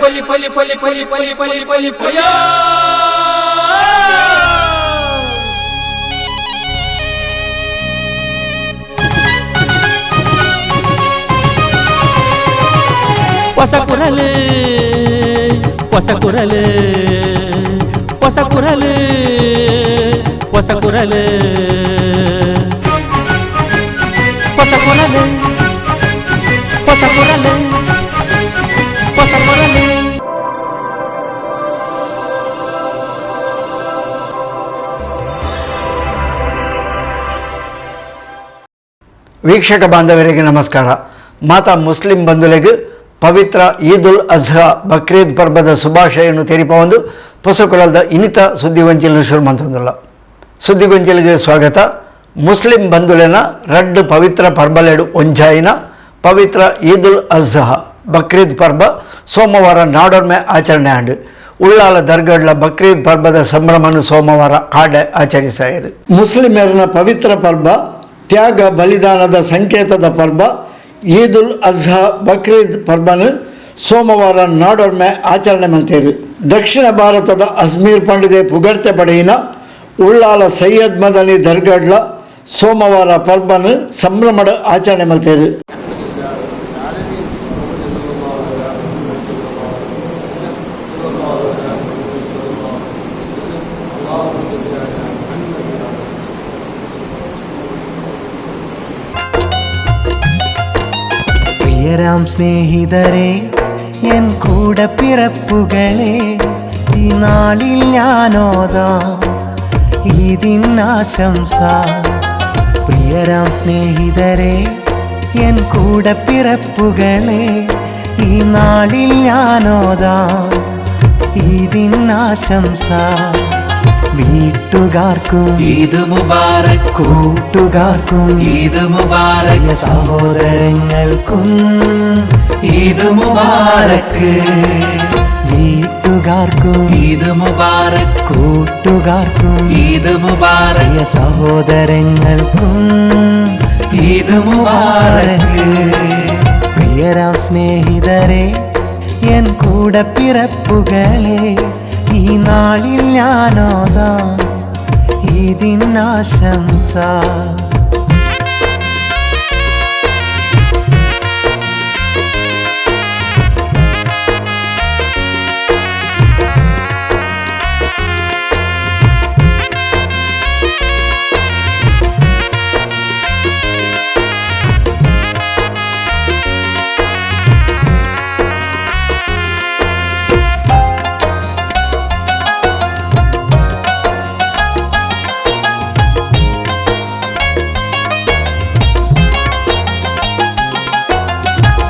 ಪೊಲಿ ಪೊಲಿ ಪೊಲಿ ಪೊಲಿ ಪೊಲಿ ಪೊಲಿ ಪೊಲಿ ಪೊಯ ಹೊಸ ಕುರಲು ಹೊಸ ಕುರಲು ಹೊಸ ಕುರಲು ಹೊಸ ಕುರಲು ಹೊಸ ಕುರಲು ಹೊಸ ಕುರಲು ಹೊಸ ಕುರಲು. ವೀಕ್ಷಕ ಬಾಂಧವರಿಗೆ ನಮಸ್ಕಾರ. ಮಾತಾ ಮುಸ್ಲಿಂ ಬಂಧುಲೆಗ್ ಪವಿತ್ರ ಈದ್ ಉಲ್ ಅಜ್ಹಾ ಬಕ್ರೀದ್ ಪರ್ಬದ ಶುಭಾಶಯನ್ನು ತೆರಿಪವೊಂದು ಪೊಸಕುಲದ ಇನ್ನಿತ ಸುದ್ದಿಗೊಂಚಿಲು ಶುರು ಮಂತೊಂದುಲ್ಲ. ಸುದ್ದಿಗೊಂಚಿಲಿಗೆ ಸ್ವಾಗತ. ಮುಸ್ಲಿಂ ಬಂಧುಲೆನ ರಡ್ಡು ಪವಿತ್ರ ಪರ್ಬಲೆಡು ಒಂಜಾಯಿನ ಪವಿತ್ರ ಈದ್ ಉಲ್ ಅಜ್ಹಾ ಬಕ್ರೀದ್ ಪರ್ಬ ಸೋಮವಾರ ನಾಡೊರ್ಮೆ ಆಚರಣೆ ಆಂಡು. ಉಳ್ಳಾಲ ದರ್ಗಡ್ಲ ಬಕ್ರೀದ್ ಪರ್ಬದ ಸಂಭ್ರಮನು ಸೋಮವಾರ ಕಾಡೆ ಆಚರಿಸಾಯರು. ಮುಸ್ಲಿಮರನ ಪವಿತ್ರ ಪರ್ಬ, ತ್ಯಾಗ ಬಲಿದಾನದ ಸಂಕೇತದ ಪರ್ಬ ಈದ್ ಉಲ್ ಅಜ್ಹಾ ಬಕ್ರೀದ್ ಪರ್ಬನು ಸೋಮವಾರ ನಾಡೊರ್ಮೆ ಆಚರಣೆ ಮಂತೇರು. ದಕ್ಷಿಣ ಭಾರತದ ಅಜ್ಮೀರ್ ಪಂಡಿದೆ ಪುಗರ್ತೆ ಪಡೆಯಿನ ಉಳ್ಳಾಲ ಸೈಯದ್ ಮದನಿ ದರ್ಗಡ್ಲ ಸೋಮವಾರ ಪರ್ಬನು ಸಂಭ್ರಮದ ಆಚರಣೆ ಮಲ್ತೇರು. പ്രിയരാം സ്നേഹിതരെ, എൻ കൂടെ പിറപ്പുകളെ, ഈ നാളിൽ ഞാനോതാം ഈദിനാശംസ. പ്രിയരാം സ്നേഹിതരെ, എൻ കൂടെ പിറപ്പുകളെ, ഈ നാളിൽ ഞാനോതാം ഈദിനാശംസ. വീട്ടുകാർക്കും ഈദ് മുബാരക്, കൂട്ടുകാർക്കും ഈദ് മുബാരക്, സഹോദരങ്ങൾക്കും ഈദ് മുബാരക്, വീട്ടുകാർക്കും ഈദ് മുബാരക്, കൂട്ടുകാർക്കും ഈദ് മുബാരക്, സഹോദരങ്ങൾക്കും ഈദ് മുബാരക്. പ്രിയരാം സ്നേഹിതരെ, എൻ കൂടെ പിറപ്പുകളെ, ഈ നാളിൽ ഞാനോതാം ഈദിനാശംസ.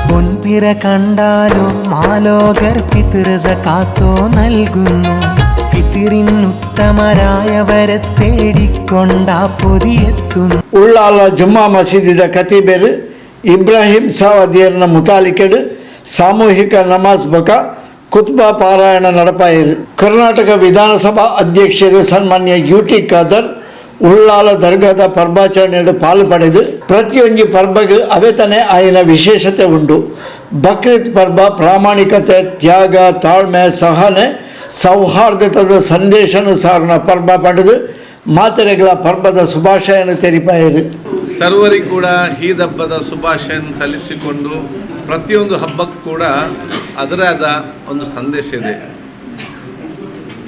പൊൻപിറ കണ്ടാലോ മാലോകർ ഫിത്ർ സകാത്തോ നൽകുന്നു. ഫിത്തിറിനുത്തമരായവരെ തേടിക്കൊണ്ടാ പൊതിയെത്തുന്നു. ಉಳ್ಳಾಲ ಜುಮ್ಮಾ ಮಸೀದಿದ ಖತೀಬೆರು ಇಬ್ರಾಹಿಂ ಸಾವದಿಯರ್ನ ಮುತಾಲಿಕೆಡು ಸಾಮೂಹಿಕ ನಮಾಜ್ ಬೊಕ ಕುತ್ಬಾ ಪಾರಾಯಣ ನಡಪಾಯರು. ಕರ್ನಾಟಕ ವಿಧಾನಸಭಾ ಅಧ್ಯಕ್ಷರು ಸನ್ಮಾನ್ಯ ಯು ಟಿ ಖಾದರ್ ಉಳ್ಳಾಲ ದರ್ಗಾದ ಪರ್ಬಾಚರಣೆಡು ಪಾಲು ಪಡೆದು ಪ್ರತಿಯೊಂಜಿ ಪರ್ಬಗ್ ಅವೆತನೆ ಆಯಿನ ವಿಶೇಷತೆ ಉಂಡು. ಬಕ್ರೀದ್ ಪರ್ಬ ಪ್ರಾಮಾಣಿಕತೆ, ತ್ಯಾಗ, ತಾಳ್ಮೆ, ಸಹನೆ, ಸೌಹಾರ್ದತದ ಸಂದೇಶನು ಸಾರುನ ಪರ್ಬ ಪಡೆದು ಮಾತೆರೆಗಳ ಪರ್ಬದ ಶುಭಾಶಯನ ತೆರಿಪಾಯರು. ಸರ್ವರಿಗೂ ಕೂಡ ಈದ್ ಹಬ್ಬದ ಶುಭಾಶಯನ ಸಲ್ಲಿಸಿಕೊಂಡು, ಪ್ರತಿಯೊಂದು ಹಬ್ಬಕ್ಕೂ ಕೂಡ ಅದರ ಆದ ಒಂದು ಸಂದೇಶ ಇದೆ.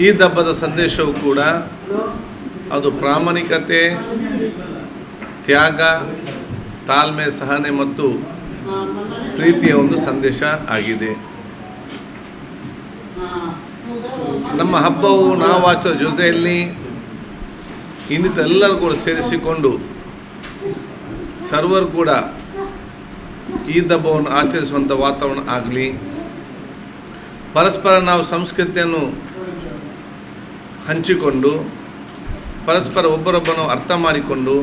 ಈದ್ ಹಬ್ಬದ ಸಂದೇಶವು ಕೂಡ ಅದು ಪ್ರಾಮಾಣಿಕತೆ, ತ್ಯಾಗ, ತಾಳ್ಮೆ, ಸಹನೆ ಮತ್ತು ಪ್ರೀತಿಯ ಒಂದು ಸಂದೇಶ ಆಗಿದೆ. ನಮ್ಮ ಹಬ್ಬವು ನಾವು ಆಚರಿಸುವ ಜೊತೆಯಲ್ಲಿ ಇನ್ನಿತರ ಎಲ್ಲರೂ ಕೂಡ ಸೇರಿಸಿಕೊಂಡು ಸರ್ವರು ಕೂಡ ಈದ್ ಹಬ್ಬವನ್ನು ಆಚರಿಸುವಂಥ ವಾತಾವರಣ ಆಗಲಿ. ಪರಸ್ಪರ ನಾವು ಸಂಸ್ಕೃತಿಯನ್ನು ಹಂಚಿಕೊಂಡು, ಪರಸ್ಪರ ಒಬ್ಬರೊಬ್ಬನು ಅರ್ಥ ಮಾಡಿಕೊಂಡು,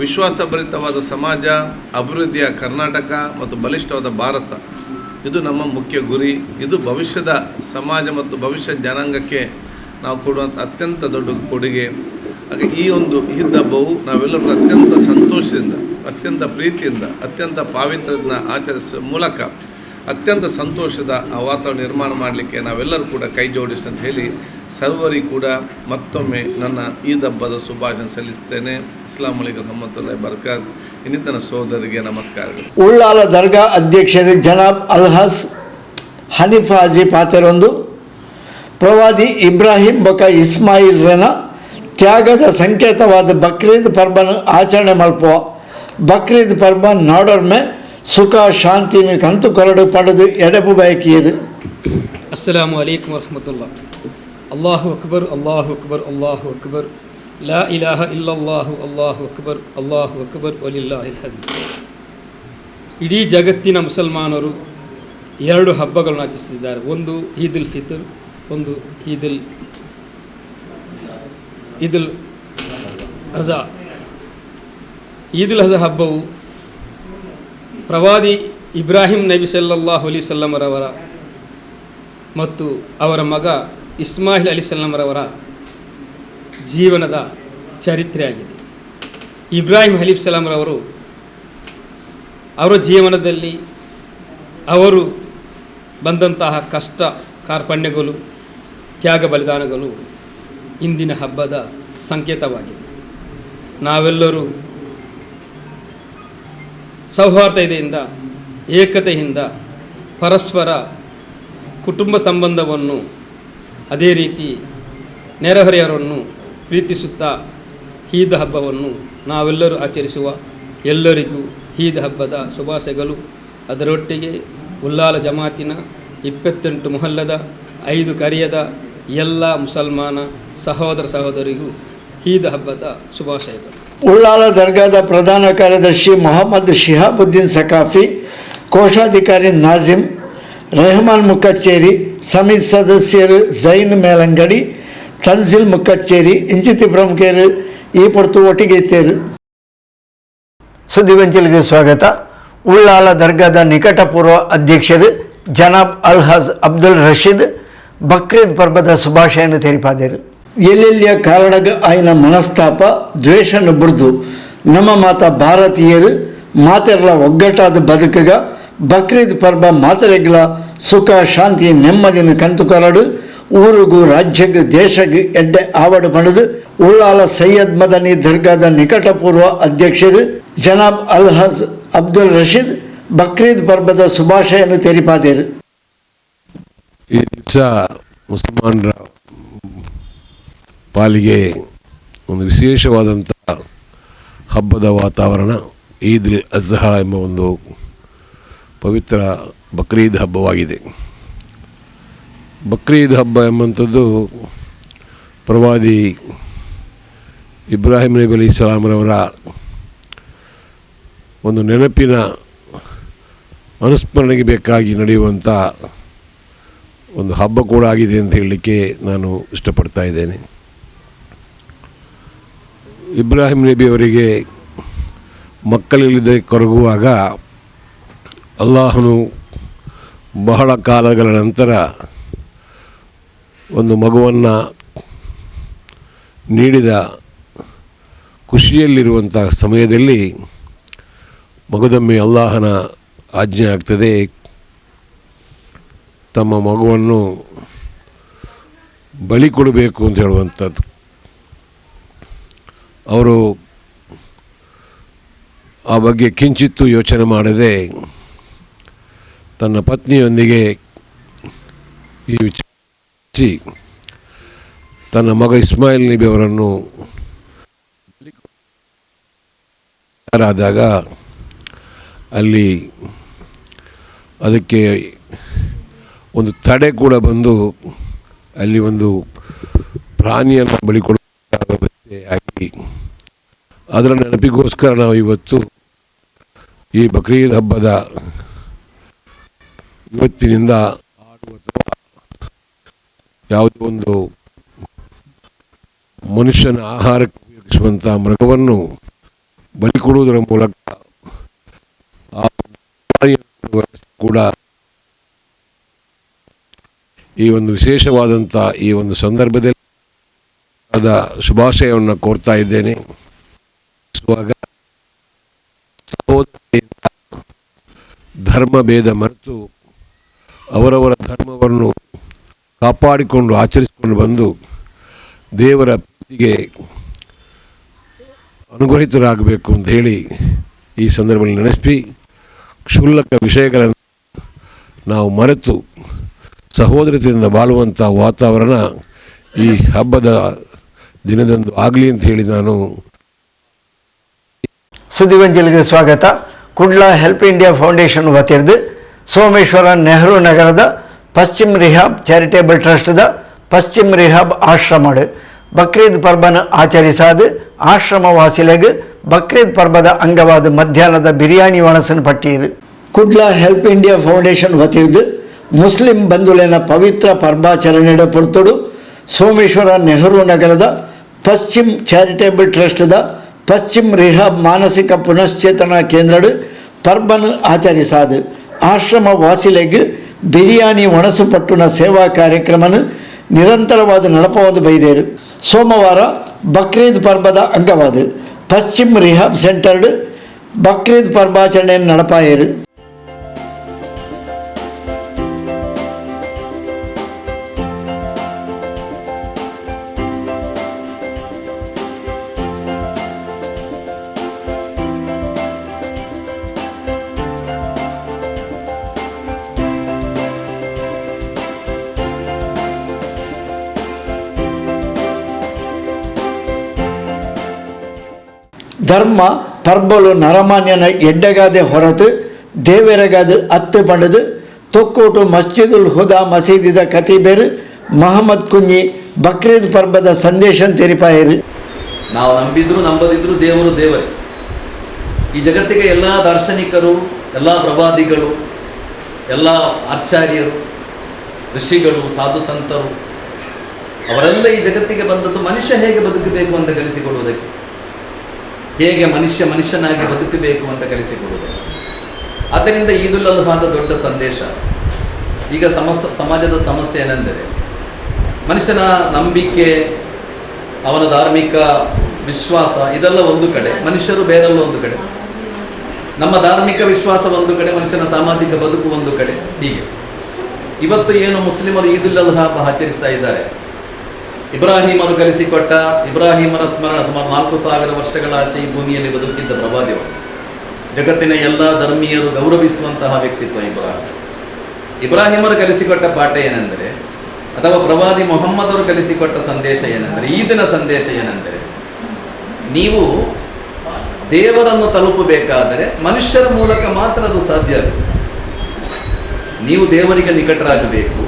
ವಿಶ್ವಾಸಭರಿತವಾದ ಸಮಾಜ, ಅಭಿವೃದ್ಧಿಯ ಕರ್ನಾಟಕ ಮತ್ತು ಬಲಿಷ್ಠವಾದ ಭಾರತ, ಇದು ನಮ್ಮ ಮುಖ್ಯ ಗುರಿ. ಇದು ಭವಿಷ್ಯದ ಸಮಾಜ ಮತ್ತು ಭವಿಷ್ಯ ಜನಾಂಗಕ್ಕೆ ನಾವು ಕೊಡುವಂಥ ಅತ್ಯಂತ ದೊಡ್ಡ ಕೊಡುಗೆ. ಹಾಗೆ ಈ ಒಂದು ಈದ್ ಹಬ್ಬವು ನಾವೆಲ್ಲರೂ ಅತ್ಯಂತ ಸಂತೋಷದಿಂದ, ಅತ್ಯಂತ ಪ್ರೀತಿಯಿಂದ, ಅತ್ಯಂತ ಪಾವಿತ್ರ್ಯದಿಂದ ಆಚರಿಸುವ ಮೂಲಕ ಅತ್ಯಂತ ಸಂತೋಷದ ಆ ವಾತಾವರಣ ನಿರ್ಮಾಣ ಮಾಡಲಿಕ್ಕೆ ನಾವೆಲ್ಲರೂ ಕೂಡ ಕೈ ಜೋಡಿಸಿ ಅಂತ ಹೇಳಿ ಸರ್ವರಿಗೂ ಕೂಡ ಮತ್ತೊಮ್ಮೆ ನನ್ನ ಈದ್ ಹಬ್ಬದ ಶುಭಾಶಯ ಸಲ್ಲಿಸ್ತೇನೆ. ಅಸ್ಸಲಾಮು ಅಲೈಕುಂ ರಹಮತುಲ್ಲಾಹಿ ಬರಕಾತ್. ಇನ್ನಿತರ ಸಹೋದರಿಗೆ ನಮಸ್ಕಾರಗಳು. ಉಳ್ಳಾಲ ದರ್ಗಾ ಅಧ್ಯಕ್ಷರು ಜನಾಬ್ ಅಲ್ಹಾಸ್ ಹನೀಫ್ ಹಾಜಿ ಪಾತೆರೊಂದು ಪ್ರವಾದಿ ಇಬ್ರಾಹಿಂ ಬೊಕ ಇಸ್ಮಾಯಿಲ್ರನ ತ್ಯಾಗದ ಸಂಕೇತವಾದ ಬಕ್ರೀದ್ ಪರ್ಬನ ಆಚರಣೆ ಮಲ್ಪುವ. ಬಕ್ರೀದ್ ಪರ್ಬ ನಾಡೊರ್ಮೆ ಸುಖ ಶಾಂತಿನ ಕಂತು ಕೊರಡು ಪಡೆದು ಎಡಪು ಬಯಕಿಯರು. ಅಸ್ಸಲಾಮು ಅಲೈಕುಂ ವರಹಮತುಲ್ಲಾಹ್. ಅಲ್ಲಾಹು ಅಕ್ಬರ್, ಅಲ್ಲಾಹು ಅಕ್ಬರ್, ಅಲ್ಲಾಹು ಅಕ್ಬರ್, ಲಾ ಇಲಾಹ ಇಲ್ಲಲ್ಲಾಹು, ಅಲ್ಲಾಹು ಅಕ್ಬರ್, ಅಲ್ಲಾಹು ಅಕ್ಬರ್, ವಲಿಲ್ಲಾಹಿಲ್ ಹಮ್ದ್. ಇಡೀ ಜಗತ್ತಿನ ಮುಸಲ್ಮಾನರು ಎರಡು ಹಬ್ಬಗಳನ್ನು ಆಚರಿಸಿದ್ದಾರೆ. ಒಂದು ಈದ್ ಉಲ್ ಫಿತ್ರ್, ಒಂದು ಈದ್ ಉಲ್ ಅಜಾ. ಈದ್ ಉಲ್ ಅಜಾ ಹಬ್ಬವು ಪ್ರವಾದಿ ಇಬ್ರಾಹಿಂ ನಬಿ ಸಲ್ಲಲ್ಲಾಹು ಅಲೈಹಿ ವಸಲ್ಲಮರವರ ಮತ್ತು ಅವರ ಮಗ ಇಸ್ಮಾಯಿಲ್ ಅಲಿ ಸಲ್ಲಮರವರ ಜೀವನದ ಚರಿತ್ರೆಯಾಗಿದೆ. ಇಬ್ರಾಹಿಂ ಅಲಿ ಸಲಾಮರವರು ಅವರ ಜೀವನದಲ್ಲಿ ಅವರು ಬಂದಂತಹ ಕಷ್ಟ ಕಾರ್ಪಣ್ಯಗಳು, ತ್ಯಾಗ ಬಲಿದಾನಗಳು ಇಂದಿನ ಹಬ್ಬದ ಸಂಕೇತವಾಗಿದೆ. ನಾವೆಲ್ಲರೂ ಸೌಹಾರ್ದತೆಯಿಂದ, ಏಕತೆಯಿಂದ ಪರಸ್ಪರ ಕುಟುಂಬ ಸಂಬಂಧವನ್ನು, ಅದೇ ರೀತಿ ನೆರೆಹೊರೆಯವರನ್ನು ಪ್ರೀತಿಸುತ್ತಾ ಈದ್ ಹಬ್ಬವನ್ನು ನಾವೆಲ್ಲರೂ ಆಚರಿಸುವ ಎಲ್ಲರಿಗೂ ಈದ್ ಹಬ್ಬದ ಶುಭಾಶಯಗಳು. ಅದರೊಟ್ಟಿಗೆ ಉಲ್ಲಾಲ ಜಮಾತಿನ 28 ಮೊಹಲ್ಲದ 5 ಕರಿಯದ ಎಲ್ಲ ಮುಸಲ್ಮಾನ ಸಹೋದರ ಸಹೋದರಿಗೂ ಈದ್ ಹಬ್ಬದ ಶುಭಾಶಯಗಳು. ಉಳ್ಳಾಲ ದರ್ಗಾದ ಪ್ರಧಾನ ಕಾರ್ಯದರ್ಶಿ ಮೊಹಮ್ಮದ್ ಶಿಹಾಬುದ್ದೀನ್ ಸಕಾಫಿ, ಕೋಶಾಧಿಕಾರಿ ನಾಜಿಮ್ ರೆಹಮಾನ್ ಮುಕ್ಕಚ್ಚೇರಿ, ಸಮಿತಿ ಸದಸ್ಯರು ಜೈನ್ ಮೇಲಂಗಡಿ, ತನ್ಸಿಲ್ ಮುಕ್ಕಚ್ಚೇರಿ ಇಂಚಿತಿ ಪ್ರಮುಖರು ಈ ಪೊರ್ತು ಒಟ್ಟಿಗೆ ಇತ್ತೇರು. ಸುದ್ದಿಗೊಂಚಿಲಿಗೆ ಸ್ವಾಗತ. ಉಳ್ಳಾಲ ದರ್ಗಾದ ನಿಕಟಪೂರ್ವ ಅಧ್ಯಕ್ಷರು ಜನಾಬ್ ಅಲ್ಹಾಜ್ ಅಬ್ದುಲ್ ರಶೀದ್ ಬಕ್ರೀದ್ ಪರ್ಬದ ಶುಭಾಶಯನ್ನು ತೆರಿಪಾದರು. ಎಲ್ಲೆಲ್ಲಿಯ ಕಾರಣಗ ಆಯ್ನ ಮನಸ್ತಾಪ ದ್ವೇಷನು ಬುಡ್ದು ನಮ್ಮ ಮಾತ ಭಾರತೀಯರು ಮಾತೆರ್ಲ ಒಗ್ಗಟ್ಟಾದ ಬದುಕುಗ ಬಕ್ರೀದ್ ಪರ್ಬ ಮಾತರೆಗ್ಲ ಸುಖ ಶಾಂತಿ ನೆಮ್ಮದಿನ ಕಂತುಕೊರಡು ಊರುಗು ರಾಜ್ಯಗು ದೇಶಗು ಎಡ್ಡೆ ಆವಡು ಪಡೆದು ಉಳ್ಳಾಲ ಸೈಯದ್ ಮದನಿ ದರ್ಗಾದ ನಿಕಟಪೂರ್ವ ಅಧ್ಯಕ್ಷರು ಜನಾಬ್ ಅಲ್ಹಜ್ ಅಬ್ದುಲ್ ರಶೀದ್ ಬಕ್ರೀದ್ ಪರ್ಬದ ಶುಭಾಶಯನ್ನು ತೆರಿಪಾದರು. ಈ ದಿವಸ ಮುಸಲ್ಮಾನರ ಪಾಲಿಗೆ ಒಂದು ವಿಶೇಷವಾದಂಥ ಹಬ್ಬದ ವಾತಾವರಣ. ಈದ್ ಉಲ್ ಅಜ್ಹಾ ಎಂಬ ಒಂದು ಪವಿತ್ರ ಬಕ್ರೀದ್ ಹಬ್ಬವಾಗಿದೆ. ಬಕ್ರೀದ್ ಹಬ್ಬ ಎಂಬಂಥದ್ದು ಪ್ರವಾದಿ ಇಬ್ರಾಹಿಂ ನಬಿ ಅಲಿ ಇಸ್ಲಾಮರವರ ಒಂದು ನೆನಪಿನ ಅನುಸ್ಮರಣೆಗೆ ಬೇಕಾಗಿ ನಡೆಯುವಂಥ ಒಂದು ಹಬ್ಬ ಕೂಡ ಆಗಿದೆ ಅಂತ ಹೇಳಲಿಕ್ಕೆ ನಾನು ಇಷ್ಟಪಡ್ತಾ ಇದ್ದೇನೆ. ಇಬ್ರಾಹಿಂ ನಬಿಯವರಿಗೆ ಮಕ್ಕಳಿಲ್ಲದೆ ಕೊರಗುವಾಗ ಅಲ್ಲಾಹನು ಬಹಳ ಕಾಲಗಳ ನಂತರ ಒಂದು ಮಗುವನ್ನು ನೀಡಿದ ಖುಷಿಯಲ್ಲಿರುವಂಥ ಸಮಯದಲ್ಲಿ ಮಗದೊಮ್ಮೆ ಅಲ್ಲಾಹನ ಆಜ್ಞೆ ಆಗ್ತದೆ, ತಮ್ಮ ಮಗುವನ್ನು ಬಲಿ ಕೊಡಬೇಕು ಅಂತ ಹೇಳುವಂಥದ್ದು. ಅವರು ಆ ಬಗ್ಗೆ ಕಿಂಚಿತ್ತೂ ಯೋಚನೆ ಮಾಡದೆ ತನ್ನ ಪತ್ನಿಯೊಂದಿಗೆ ಈ ವಿಚಾರಿಸಿ ತನ್ನ ಮಗ ಇಸ್ಮಾಯಿಲ್ ನಬಿ ಅವರನ್ನು ಆದಾಗ ಅಲ್ಲಿ ಅದಕ್ಕೆ ಒಂದು ತಡೆ ಕೂಡ ಬಂದು ಅಲ್ಲಿ ಒಂದು ಪ್ರಾಣಿಯನ್ನು ಬಲಿ ಕೊಡುವ ಆಗಿ ಅದರ ನೆನಪಿಗೋಸ್ಕರ ನಾವು ಇವತ್ತು ಈ ಬಕ್ರೀದ್ ಹಬ್ಬದ ಇವತ್ತಿನಿಂದ ಆಡು ಅಥವಾ ಯಾವುದೋ ಒಂದು ಮನುಷ್ಯನ ಆಹಾರಕ್ಕೆ ಉಪಯೋಗಿಸುವಂಥ ಮೃಗವನ್ನು ಬಲಿ ಕೊಡುವುದರ ಮೂಲಕ ಆ ಕೂಡ ಈ ಒಂದು ವಿಶೇಷವಾದಂಥ ಈ ಒಂದು ಸಂದರ್ಭದಲ್ಲಿ ಆದ ಶುಭಾಶಯವನ್ನು ಕೋರ್ತಾ ಇದ್ದೇನೆ. ಸಹೋದರ ಧರ್ಮ ಭೇದ ಮರೆತು ಅವರವರ ಧರ್ಮವನ್ನು ಕಾಪಾಡಿಕೊಂಡು ಆಚರಿಸಿಕೊಂಡು ಬಂದು ದೇವರ ಪ್ರೀತಿಗೆ ಅನುಗ್ರಹಿತರಾಗಬೇಕು ಅಂತ ಹೇಳಿ ಈ ಸಂದರ್ಭದಲ್ಲಿ ನೆನೆಸಿ, ಕ್ಷುಲ್ಲಕ ವಿಷಯಗಳನ್ನು ನಾವು ಮರೆತು ಸಹೋದರತೆಯಿಂದ ಬಾಳುವಂಥ ವಾತಾವರಣ ಈ ಹಬ್ಬದ ದಿನದಂದು ಆಗಲಿ ಅಂತ ಹೇಳಿ ನಾನು. ಸುದ್ದಿಗೊಂಜಿಲಿಗೆ ಸ್ವಾಗತ. Kudla help India foundation ವತಿರ್ದು Someshwara Nehru ನಗರದ ಪಶ್ಚಿಮ್ ರಿಹಾಬ್ ಚಾರಿಟೇಬಲ್ ಟ್ರಸ್ಟ್ದ ಪಶ್ಚಿಮ್ ರಿಹಾಬ್ ಆಶ್ರಮಡು ಬಕ್ರೀದ್ ಪರ್ಬನ ಆಚರಿಸಾದು ಆಶ್ರಮವಾಸಿಲೆಗ್ ಬಕ್ರೀದ್ ಪರ್ಬದ ಅಂಗವಾದ ಮಧ್ಯಾಹ್ನದ biryani ಒಣಸನ್ ಪಟ್ಟೀರು. Kudla help India foundation ವತಿರ್ದು Muslim ಬಂಧುಲೆನ ಪವಿತ್ರ ಪರ್ಬಾಚರಣೆಡ ಪೊರ್ತುಡು ಸೋಮೇಶ್ವರ ನೆಹರು ನಗರದ ಪಶ್ಚಿಮ್ ಚಾರಿಟೇಬಲ್ ಟ್ರಸ್ಟ್ದ ಪಶ್ಚಿಮ್ ರಿಹಾಬ್ ಮಾನಸಿಕ ಪುನಶ್ಚೇತನ ಕೇಂದ್ರಡು ಪರ್ಬನ್ ಆಚರಿಸಾದು ಆಶ್ರಮ ವಾಸಿಲೆಗ್ ಬಿರಿಯಾನಿ ಒಣಸು ಪಟ್ಟುನ ಸೇವಾ ಕಾರ್ಯಕ್ರಮನು ನಿರಂತರವಾದ ನಡಪವನ್ನು ಬೈದೇರು. ಸೋಮವಾರ ಬಕ್ರೀದ್ ಪರ್ಬದ ಅಂಗವಾದ ಪಶ್ಚಿಮ್ ರಿಹಾಬ್ ಸೆಂಟರ್ಡ್ ಬಕ್ರೀದ್ ಪರ್ಬಾಚರಣೆಯನ್ನು ನಡಪಾಯರು. ಧರ್ಮ ಪರ್ಬಲು ನರಮಾನ್ಯನ ಎಡ್ಡೆಗಾದೆ ಹೊರತು ದೇವೆರಗಾದ ಅತ್ತು ಪಂಡದು ತೊಕ್ಕೋಟು ಮಸ್ಜಿದುಲ್ ಹುದಾ ಮಸೀದಿದ ಕತೀಬೇರು ಮಹಮ್ಮದ್ ಕುഞ്ഞಿ ಬಕ್ರೀದ್ ಪರ್ಬದ ಸಂದೇಶ ತೆರಿಪಾಯರು. ನಾವು ನಂಬಿದ್ರು ನಂಬದಿದ್ರು ದೇವರು ದೇವರೇ. ಈ ಜಗತ್ತಿಗೆ ಎಲ್ಲ ದಾರ್ಶನಿಕರು, ಎಲ್ಲ ಪ್ರವಾದಿಗಳು, ಎಲ್ಲ ಆಚಾರ್ಯರು, ಋಷಿಗಳು, ಸಾಧು ಸಂತರು ಅವರೆಲ್ಲ ಈ ಜಗತ್ತಿಗೆ ಬಂದದ್ದು ಮನುಷ್ಯ ಹೇಗೆ ಬದುಕಬೇಕು ಅಂತ ಕಲಿಸಿಕೊಡುವುದಕ್ಕೆ, ಹೇಗೆ ಮನುಷ್ಯ ಮನುಷ್ಯನಾಗಿ ಬದುಕಬೇಕು ಅಂತ ಕಲಿಸಿಕೊಡುವುದಕ್ಕೆ. ಆದ್ದರಿಂದ ಈದುಲ್ ಅಲ್ಹಾದ ದೊಡ್ಡ ಸಂದೇಶ. ಈಗ ಸಮಾಜದ ಸಮಸ್ಯೆ ಏನೆಂದರೆ ಮನುಷ್ಯನ ನಂಬಿಕೆ, ಅವನ ಧಾರ್ಮಿಕ ವಿಶ್ವಾಸ ಇದೆಲ್ಲ ಒಂದು ಕಡೆ, ಮನುಷ್ಯರು ಬೇರೆಲ್ಲ ಒಂದು ಕಡೆ. ನಮ್ಮ ಧಾರ್ಮಿಕ ವಿಶ್ವಾಸ ಒಂದು ಕಡೆ, ಮನುಷ್ಯನ ಸಾಮಾಜಿಕ ಬದುಕು ಒಂದು ಕಡೆ. ಹೀಗೆ ಇವತ್ತು ಏನು ಮುಸ್ಲಿಮರು ಈದುಲ್ ಅಲ್ಹಾ ಹಬ್ಬ ಆಚರಿಸ್ತಾ ಇದ್ದಾರೆ, ಇಬ್ರಾಹಿಮರು ಕಲಿಸಿಕೊಟ್ಟ ಇಬ್ರಾಹಿಮರ ಸ್ಮರಣ ಸುಮಾರು 4000 ವರ್ಷಗಳ ಆಚೆ ಈ ಭೂಮಿಯಲ್ಲಿ ಬದುಕಿದ್ದ ಪ್ರವಾದಿಯವರು, ಜಗತ್ತಿನ ಎಲ್ಲ ಧರ್ಮೀಯರು ಗೌರವಿಸುವಂತಹ ವ್ಯಕ್ತಿತ್ವ ಇಬ್ರಾಹಿಂ. ಇಬ್ರಾಹಿಮರು ಕಲಿಸಿಕೊಟ್ಟ ಪಾಠ ಏನೆಂದರೆ, ಅಥವಾ ಪ್ರವಾದಿ ಮೊಹಮ್ಮದರು ಕಲಿಸಿಕೊಟ್ಟ ಸಂದೇಶ ಏನೆಂದರೆ, ಈದಿನ ಸಂದೇಶ ಏನೆಂದರೆ, ನೀವು ದೇವರನ್ನು ತಲುಪಬೇಕಾದರೆ ಮನುಷ್ಯರ ಮೂಲಕ ಮಾತ್ರ ಅದು ಸಾಧ್ಯ ಆಗುತ್ತೆ. ನೀವು ದೇವರಿಗೆ ನಿಕಟರಾಗಬೇಕು,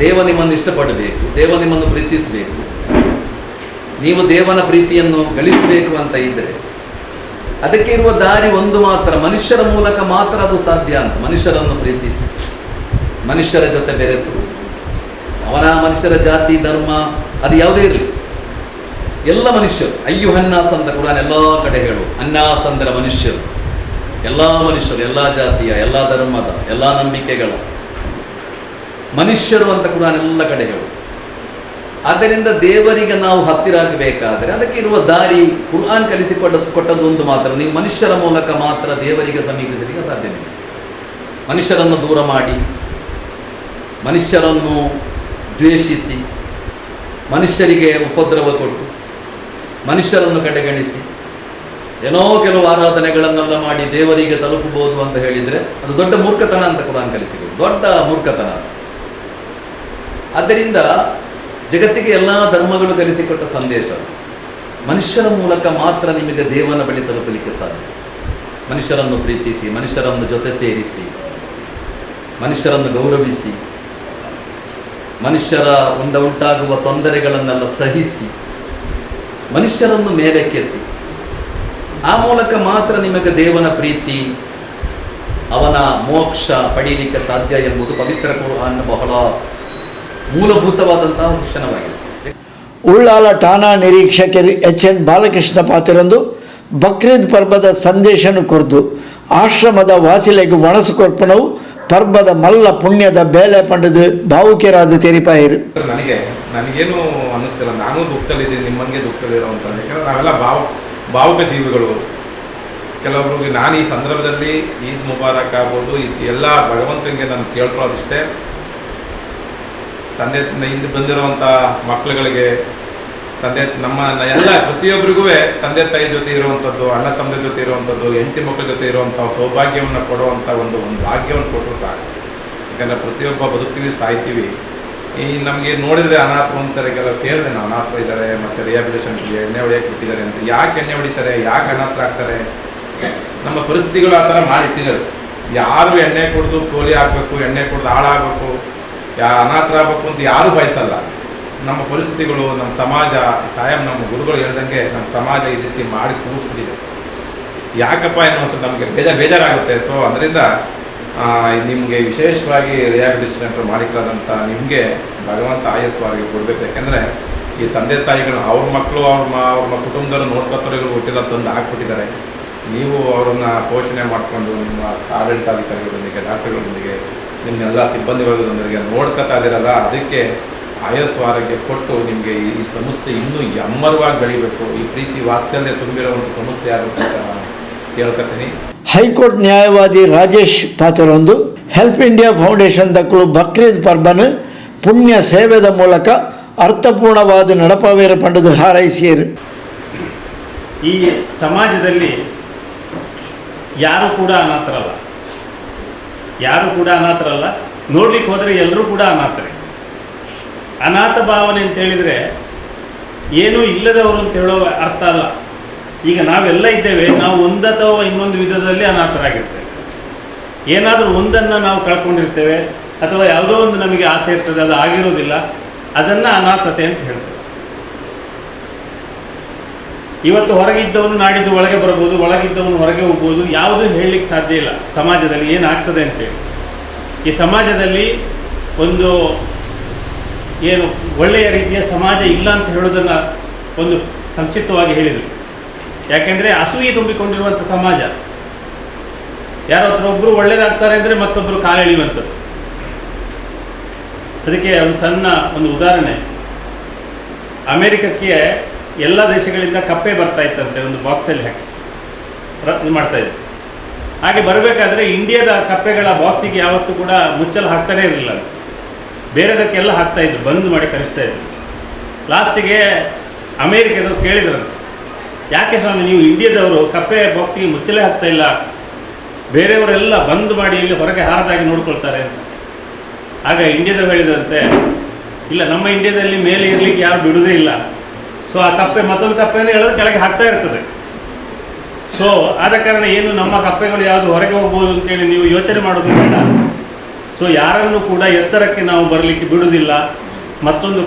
ದೇವ ನಿಮ್ಮನ್ನು ಇಷ್ಟಪಡಬೇಕು, ದೇವ ನಿಮ್ಮನ್ನು ಪ್ರೀತಿಸಬೇಕು. ನೀವು ದೇವನ ಪ್ರೀತಿಯನ್ನು ಗಳಿಸಬೇಕು ಅಂತ ಇದ್ದರೆ ಅದಕ್ಕೆ ಇರುವ ದಾರಿ ಒಂದು ಮಾತ್ರ, ಮನುಷ್ಯರ ಮೂಲಕ ಮಾತ್ರ ಅದು ಸಾಧ್ಯ ಅಂತ. ಮನುಷ್ಯರನ್ನು ಪ್ರೀತಿಸಿ, ಮನುಷ್ಯರ ಜೊತೆ ಬೆರೆತು, ಅವನ ಮನುಷ್ಯರ ಜಾತಿ ಧರ್ಮ ಅದು ಯಾವುದೇ ಇರಲಿ, ಎಲ್ಲ ಮನುಷ್ಯರು. ಅಯ್ಯು ಹನ್ನಾಸ್ ಅಂತ ಕುರಾನ್ ಎಲ್ಲ ಕಡೆ ಹೇಳು, ಹನ್ನಾಸ್ ಅಂದರೆ ಮನುಷ್ಯರು, ಎಲ್ಲ ಮನುಷ್ಯರು, ಎಲ್ಲ ಜಾತಿಯ, ಎಲ್ಲ ಧರ್ಮದ, ಎಲ್ಲ ನಂಬಿಕೆಗಳ ಮನುಷ್ಯರು ಅಂತ ಕುರಾನ್ ಎಲ್ಲ ಕಡೆ ಹೇಳು. ಆದ್ದರಿಂದ ದೇವರಿಗೆ ನಾವು ಹತ್ತಿರಾಗಬೇಕಾದರೆ ಅದಕ್ಕೆ ಇರುವ ದಾರಿ ಕುರಾನ್ ಕಲಿಸಿಕೊಟ್ಟದ್ದು ಒಂದು ಮಾತ್ರ. ನೀವು ಮನುಷ್ಯರ ಮೂಲಕ ಮಾತ್ರ ದೇವರಿಗೆ ಸಮೀಪಿಸಲಿಕ್ಕೆ ಸಾಧ್ಯವಿಲ್ಲ. ಮನುಷ್ಯರನ್ನು ದೂರ ಮಾಡಿ, ಮನುಷ್ಯರನ್ನು ದ್ವೇಷಿಸಿ, ಮನುಷ್ಯರಿಗೆ ಉಪದ್ರವ ಕೊಟ್ಟು, ಮನುಷ್ಯರನ್ನು ಕಡೆಗಣಿಸಿ, ಏನೋ ಕೆಲವು ಆರಾಧನೆಗಳನ್ನೆಲ್ಲ ಮಾಡಿ ದೇವರಿಗೆ ತಲುಪಬಹುದು ಅಂತ ಹೇಳಿದರೆ ಅದು ದೊಡ್ಡ ಮೂರ್ಖತನ ಅಂತ ಕುರಾನ್ ಕಲಿಸಿಕೊಡು, ದೊಡ್ಡ ಮೂರ್ಖತನ. ಆದ್ದರಿಂದ ಜಗತ್ತಿಗೆ ಎಲ್ಲ ಧರ್ಮಗಳು ಕಲಿಸಿಕೊಟ್ಟ ಸಂದೇಶ, ಮನುಷ್ಯರ ಮೂಲಕ ಮಾತ್ರ ನಿಮಗೆ ದೇವನ ಬಳಿ ತಲುಪಲಿಕ್ಕೆ ಸಾಧ್ಯ. ಮನುಷ್ಯರನ್ನು ಪ್ರೀತಿಸಿ, ಮನುಷ್ಯರನ್ನು ಜೊತೆ ಸೇರಿಸಿ, ಮನುಷ್ಯರನ್ನು ಗೌರವಿಸಿ, ಮನುಷ್ಯರ ಉಂಟಾಗುವ ತೊಂದರೆಗಳನ್ನೆಲ್ಲ ಸಹಿಸಿ, ಮನುಷ್ಯರನ್ನು ಮೇಲಕ್ಕೆತ್ತಿ, ಆ ಮೂಲಕ ಮಾತ್ರ ನಿಮಗೆ ದೇವನ ಪ್ರೀತಿ, ಅವನ ಮೋಕ್ಷ ಪಡೀಲಿಕ್ಕೆ ಸಾಧ್ಯ ಎಂಬುದು ಪವಿತ್ರ ಕುರ್ಆನ್ ಬಹಳ ಮೂಲಭೂತವಾದಂತಹ ಶಿಕ್ಷಣವಾಗಿದೆ. ಉಳ್ಳಾಲ ಠಾಣಾ ನಿರೀಕ್ಷಕರು ಎಚ್.ಎನ್. ಬಾಲಕೃಷ್ಣ ಪಾತ್ರರಂದು ಬಕ್ರೀದ್ ಪರ್ಬದ ಸಂದೇಶನು ಕೊರ್ದು ಆಶ್ರಮದ ವಾಸಿಲೆಗೆ ಒಣಸು ಕೊರ್ಪಣವು ಪರ್ಬದ ಮಲ್ಲ ಪುಣ್ಯದ ಬೇಲೆ ಪಂಡದು ಭಾವುಕೆರಾದ ತೆರಿಪಾಯರು. ನನಗೇನು ಅನ್ನಿಸ್ತಿಲ್ಲ, ನಾನು ದುಃಖದಲ್ಲಿದ್ದೀನಿ, ನಿಮ್ಮಂಗೆ ದುಃಖದಲ್ಲಿರೋ ಅಂತ. ಯಾಕಂದರೆ ನಾವೆಲ್ಲ ಭಾವುಕ ಜೀವಿಗಳು. ಕೆಲವೊಬ್ರಿಗೆ ನಾನು ಈ ಸಂದರ್ಭದಲ್ಲಿ ಈದ್ ಮುಬಾರಕ್ ಆಗ್ಬೋದು, ಇದು ಎಲ್ಲ ಭಗವಂತನಿಗೆ ನಾನು ಕೇಳ್ಕೊಳ್ಳೋದಿಷ್ಟೇ, ತಂದೆ ಹಿಂದೆ ಬಂದಿರುವಂಥ ಮಕ್ಕಳುಗಳಿಗೆ, ತಂದೆ ನಮ್ಮ ಎಲ್ಲ ಪ್ರತಿಯೊಬ್ಬರಿಗೂ ತಂದೆ ತಾಯಿ ಜೊತೆ ಇರುವಂಥದ್ದು, ಅಣ್ಣ ತಮ್ಮದ ಜೊತೆ ಇರುವಂಥದ್ದು, ಹೆಂಡತಿ ಮಕ್ಕಳ ಜೊತೆ ಇರುವಂಥ ಸೌಭಾಗ್ಯವನ್ನು ಕೊಡುವಂಥ ಒಂದು ಒಂದು ಭಾಗ್ಯವನ್ನು ಕೊಟ್ಟರು ಸಾಕು. ಯಾಕಂದರೆ ಪ್ರತಿಯೊಬ್ಬ ಬದುಕ್ತೀವಿ, ಸಾಯ್ತೀವಿ. ಈ ನಮಗೆ ನೋಡಿದರೆ ಅನಾಥ ಅಂತಾರೆ, ಕೆಲವು ಕೇಳಿದೆ ನಾವು, ಅನಾಥ ಇದ್ದಾರೆ ಮತ್ತು ರಿಹಾಬಿಲಿಟೇಷನ್ಗೆ ಎಣ್ಣೆ ಹೊಡೆಯೋಕ್ಕೆ ಬಿಟ್ಟಿದ್ದಾರೆ ಅಂತ. ಯಾಕೆ ಎಣ್ಣೆ ಹೊಡಿತಾರೆ, ಯಾಕೆ ಅನಾಥರಾಗ್ತಾರೆ? ನಮ್ಮ ಪರಿಸ್ಥಿತಿಗಳು ಆ ಥರ ಮಾಡಿಟ್ಟಿದ್ದಾರೆ. ಯಾರು ಎಣ್ಣೆ ಕುಡಿದು ಕೋಲಿ ಆಗಬೇಕು, ಎಣ್ಣೆ ಕುಡಿದು ಹಾಳಾಗಬೇಕು, ಅನಾಥರಾಗಬೇಕು ಅಂತ ಯಾರೂ ಬಯಸಲ್ಲ. ನಮ್ಮ ಪರಿಸ್ಥಿತಿಗಳು, ನಮ್ಮ ಸಮಾಜ, ಸಾಯಂ ನಮ್ಮ ಗುರುಗಳು ಹೇಳ್ದಂಗೆ ನಮ್ಮ ಸಮಾಜ ಈ ರೀತಿ ಮಾಡಿ ಕೂರಿಸ್ಬಿಟ್ಟಿದೆ. ಯಾಕಪ್ಪ ಅನ್ನೋ ನಮಗೆ ಬೇಜಾರಾಗುತ್ತೆ. ಸೊ ಅದರಿಂದ ನಿಮಗೆ ವಿಶೇಷವಾಗಿ ರಿಹಾಬಿಲಿಟೇಷನ್ ಸೆಂಟರ್ ಮಾಲೀಕರಾದಂಥ ನಿಮಗೆ ಭಗವಂತ ಆಯಸ್ಸು ಕೊಡಬೇಕು. ಯಾಕೆಂದರೆ ಈ ತಂದೆ ತಾಯಿಗಳು ಅವ್ರ ಮಕ್ಕಳು ಅವ್ರ ಕುಟುಂಬದವರು ನೋಡ್ಕೊತಾರೆ, ಹುಟ್ಟಿಲ್ಲ ತಂದು ಹಾಕ್ಬಿಟ್ಟಿದ್ದಾರೆ. ನೀವು ಅವರನ್ನು ಪೋಷಣೆ ಮಾಡಿಕೊಂಡು ನಿಮ್ಮ ಆಡಳಿತಾಧಿಕಾರಿಗಳೊಂದಿಗೆ, ಡಾಕ್ಟರ್ಗಳೊಂದಿಗೆ, ನಿಮ್ಮೆಲ್ಲ ಸಿಬ್ಬಂದಿ ವರ್ಗದೊಂದಿಗೆ ನೋಡ್ಕೊತಾ ಇದ್ದೀರಲ್ಲ, ಅದಕ್ಕೆ ಆಯಸ್ಸು ಆರೋಗ್ಯ ಕೊಟ್ಟು ನಿಮಗೆ ಈ ಸಂಸ್ಥೆ ಇನ್ನೂ ಎಮ್ಮರವಾಗಿ ಬೆಳೀಬೇಕು, ಈ ಪ್ರೀತಿ ವಾತ್ಸಲ್ಯ ತುಂಬಿರುವಂಥ ಸಂಸ್ಥೆ ಆಗಬೇಕು ಅಂತ ನಾನು ಕೇಳ್ಕೊತೀನಿ. ಹೈಕೋರ್ಟ್ ನ್ಯಾಯವಾದಿ ರಾಜೇಶ್ ಪಾತ್ರರೊಂದು help India foundation ದಕ್ಕಲು ಬಕ್ರೀದ್ ಪರ್ಬನ್ ಪುಣ್ಯ ಸೇವೆದ ಮೂಲಕ ಅರ್ಥಪೂರ್ಣವಾದ ನಡಪವೇರ ಪಂಡದು ಹಾರೈಸಿಯರು. ಈ ಸಮಾಜದಲ್ಲಿ ಯಾರು ಕೂಡ ಅನಾಥರಲ್ಲ, ಯಾರು ಕೂಡ ಅನಾಥರಲ್ಲ. ನೋಡ್ಲಿಕ್ಕೆ ಹೋದರೆ ಎಲ್ಲರೂ ಕೂಡ ಅನಾಥರೇ. ಅನಾಥ ಭಾವನೆ ಅಂತ ಹೇಳಿದರೆ ಏನೂ ಇಲ್ಲದವರು ಅಂತ ಹೇಳೋ ಅರ್ಥ ಅಲ್ಲ. ಈಗ ನಾವೆಲ್ಲ ಇದ್ದೇವೆ, ನಾವು ಒಂದಥವಾ ಇನ್ನೊಂದು ವಿಧದಲ್ಲಿ ಅನಾಥರಾಗಿರ್ತೇವೆ. ಏನಾದರೂ ಒಂದನ್ನು ನಾವು ಕಳ್ಕೊಂಡಿರ್ತೇವೆ ಅಥವಾ ಯಾವುದೋ ಒಂದು ನಮಗೆ ಆಸೆ ಇರ್ತದೆ, ಅದು ಆಗಿರೋದಿಲ್ಲ, ಅದನ್ನು ಅನಾಥತೆ ಅಂತ ಹೇಳ್ತೇವೆ. ಇವತ್ತು ಹೊರಗಿದ್ದವನು ನಾಡಿದ್ದು ಒಳಗೆ ಬರ್ಬೋದು, ಒಳಗಿದ್ದವನು ಹೊರಗೆ ಹೋಗ್ಬೋದು, ಯಾವುದೂ ಹೇಳಲಿಕ್ಕೆ ಸಾಧ್ಯ ಇಲ್ಲ ಸಮಾಜದಲ್ಲಿ ಏನಾಗ್ತದೆ ಅಂತೇಳಿ. ಈ ಸಮಾಜದಲ್ಲಿ ಒಂದು ಏನು ಒಳ್ಳೆಯ ರೀತಿಯ ಸಮಾಜ ಇಲ್ಲ ಅಂತ ಹೇಳೋದನ್ನು ಒಂದು ಸಂಕ್ಷಿಪ್ತವಾಗಿ ಹೇಳಿದರು. ಯಾಕೆಂದರೆ ಅಸೂಯೆ ತುಂಬಿಕೊಂಡಿರುವಂಥ ಸಮಾಜ, ಯಾರೋ ಹತ್ರ ಒಬ್ಬರು ಒಳ್ಳೇದಾಗ್ತಾರೆ ಅಂದರೆ ಮತ್ತೊಬ್ಬರು ಕಾಲೆಳೆಯುವಂಥದ್ದು. ಅದಕ್ಕೆ ಒಂದು ಸಣ್ಣ ಒಂದು ಉದಾಹರಣೆ, ಅಮೇರಿಕಕ್ಕೆ ಎಲ್ಲ ದೇಶಗಳಿಂದ ಕಪ್ಪೆ ಬರ್ತಾ ಇತ್ತಂತೆ, ಒಂದು ಬಾಕ್ಸಲ್ಲಿ ಹಾಕಿ ಇದು ಮಾಡ್ತಾಯಿದ್ರು. ಹಾಗೆ ಬರಬೇಕಾದ್ರೆ ಇಂಡಿಯಾದ ಕಪ್ಪೆಗಳ ಬಾಕ್ಸಿಗೆ ಯಾವತ್ತೂ ಕೂಡ ಮುಚ್ಚಲು ಹಾಕ್ತಾನೇ ಇರಲಿಲ್ಲ, ಬೇರೆದಕ್ಕೆಲ್ಲ ಹಾಕ್ತಾಯಿದ್ರು, ಬಂದ್ ಮಾಡಿ ಕಳಿಸ್ತಾಯಿದ್ರು. ಲಾಸ್ಟಿಗೆ ಅಮೇರಿಕದವ್ರು ಕೇಳಿದ್ರಂತೆ, ಯಾಕೆ ಸ್ವಾಮಿ ನೀವು ಇಂಡಿಯಾದವರು ಕಪ್ಪೆ ಬಾಕ್ಸಿಗೆ ಮುಚ್ಚಲೇ ಹಾಕ್ತಾಯಿಲ್ಲ, ಬೇರೆಯವರೆಲ್ಲ ಬಂದ್ ಮಾಡಿ ಇಲ್ಲಿ ಹೊರಗೆ ಹಾರದಾಗಿ ನೋಡ್ಕೊಳ್ತಾರೆ ಅಂತ. ಆಗ ಇಂಡಿಯಾದವ್ರು ಹೇಳಿದ್ರಂತೆ, ಇಲ್ಲ ನಮ್ಮ ಇಂಡಿಯಾದಲ್ಲಿ ಮೇಲೆ ಇರಲಿಕ್ಕೆ ಯಾರು ಬಿಡುವುದೇ ಇಲ್ಲ, ಸೊ ಆ ಕಪ್ಪೆ ಮತ್ತೊಂದು ಕಪ್ಪೆಯನ್ನು ಹೇಳೋದು ಕೆಳಗೆ ಹಾಕ್ತಾ ಇರ್ತದೆ, ಸೊ ಆದ ಕಾರಣ ಏನು ನಮ್ಮ ಕಪ್ಪೆಗಳು ಯಾವುದು ಹೊರಗೆ ಹೋಗ್ಬೋದು ಅಂತೇಳಿ ನೀವು ಯೋಚನೆ ಮಾಡೋದು ಬೇಡ. ಸೊ ಯಾರನ್ನು ಕೂಡ ಎತ್ತರಕ್ಕೆ ನಾವು ಬರಲಿಕ್ಕೆ ಬಿಡುವುದಿಲ್ಲ, ಮತ್ತೊಂದು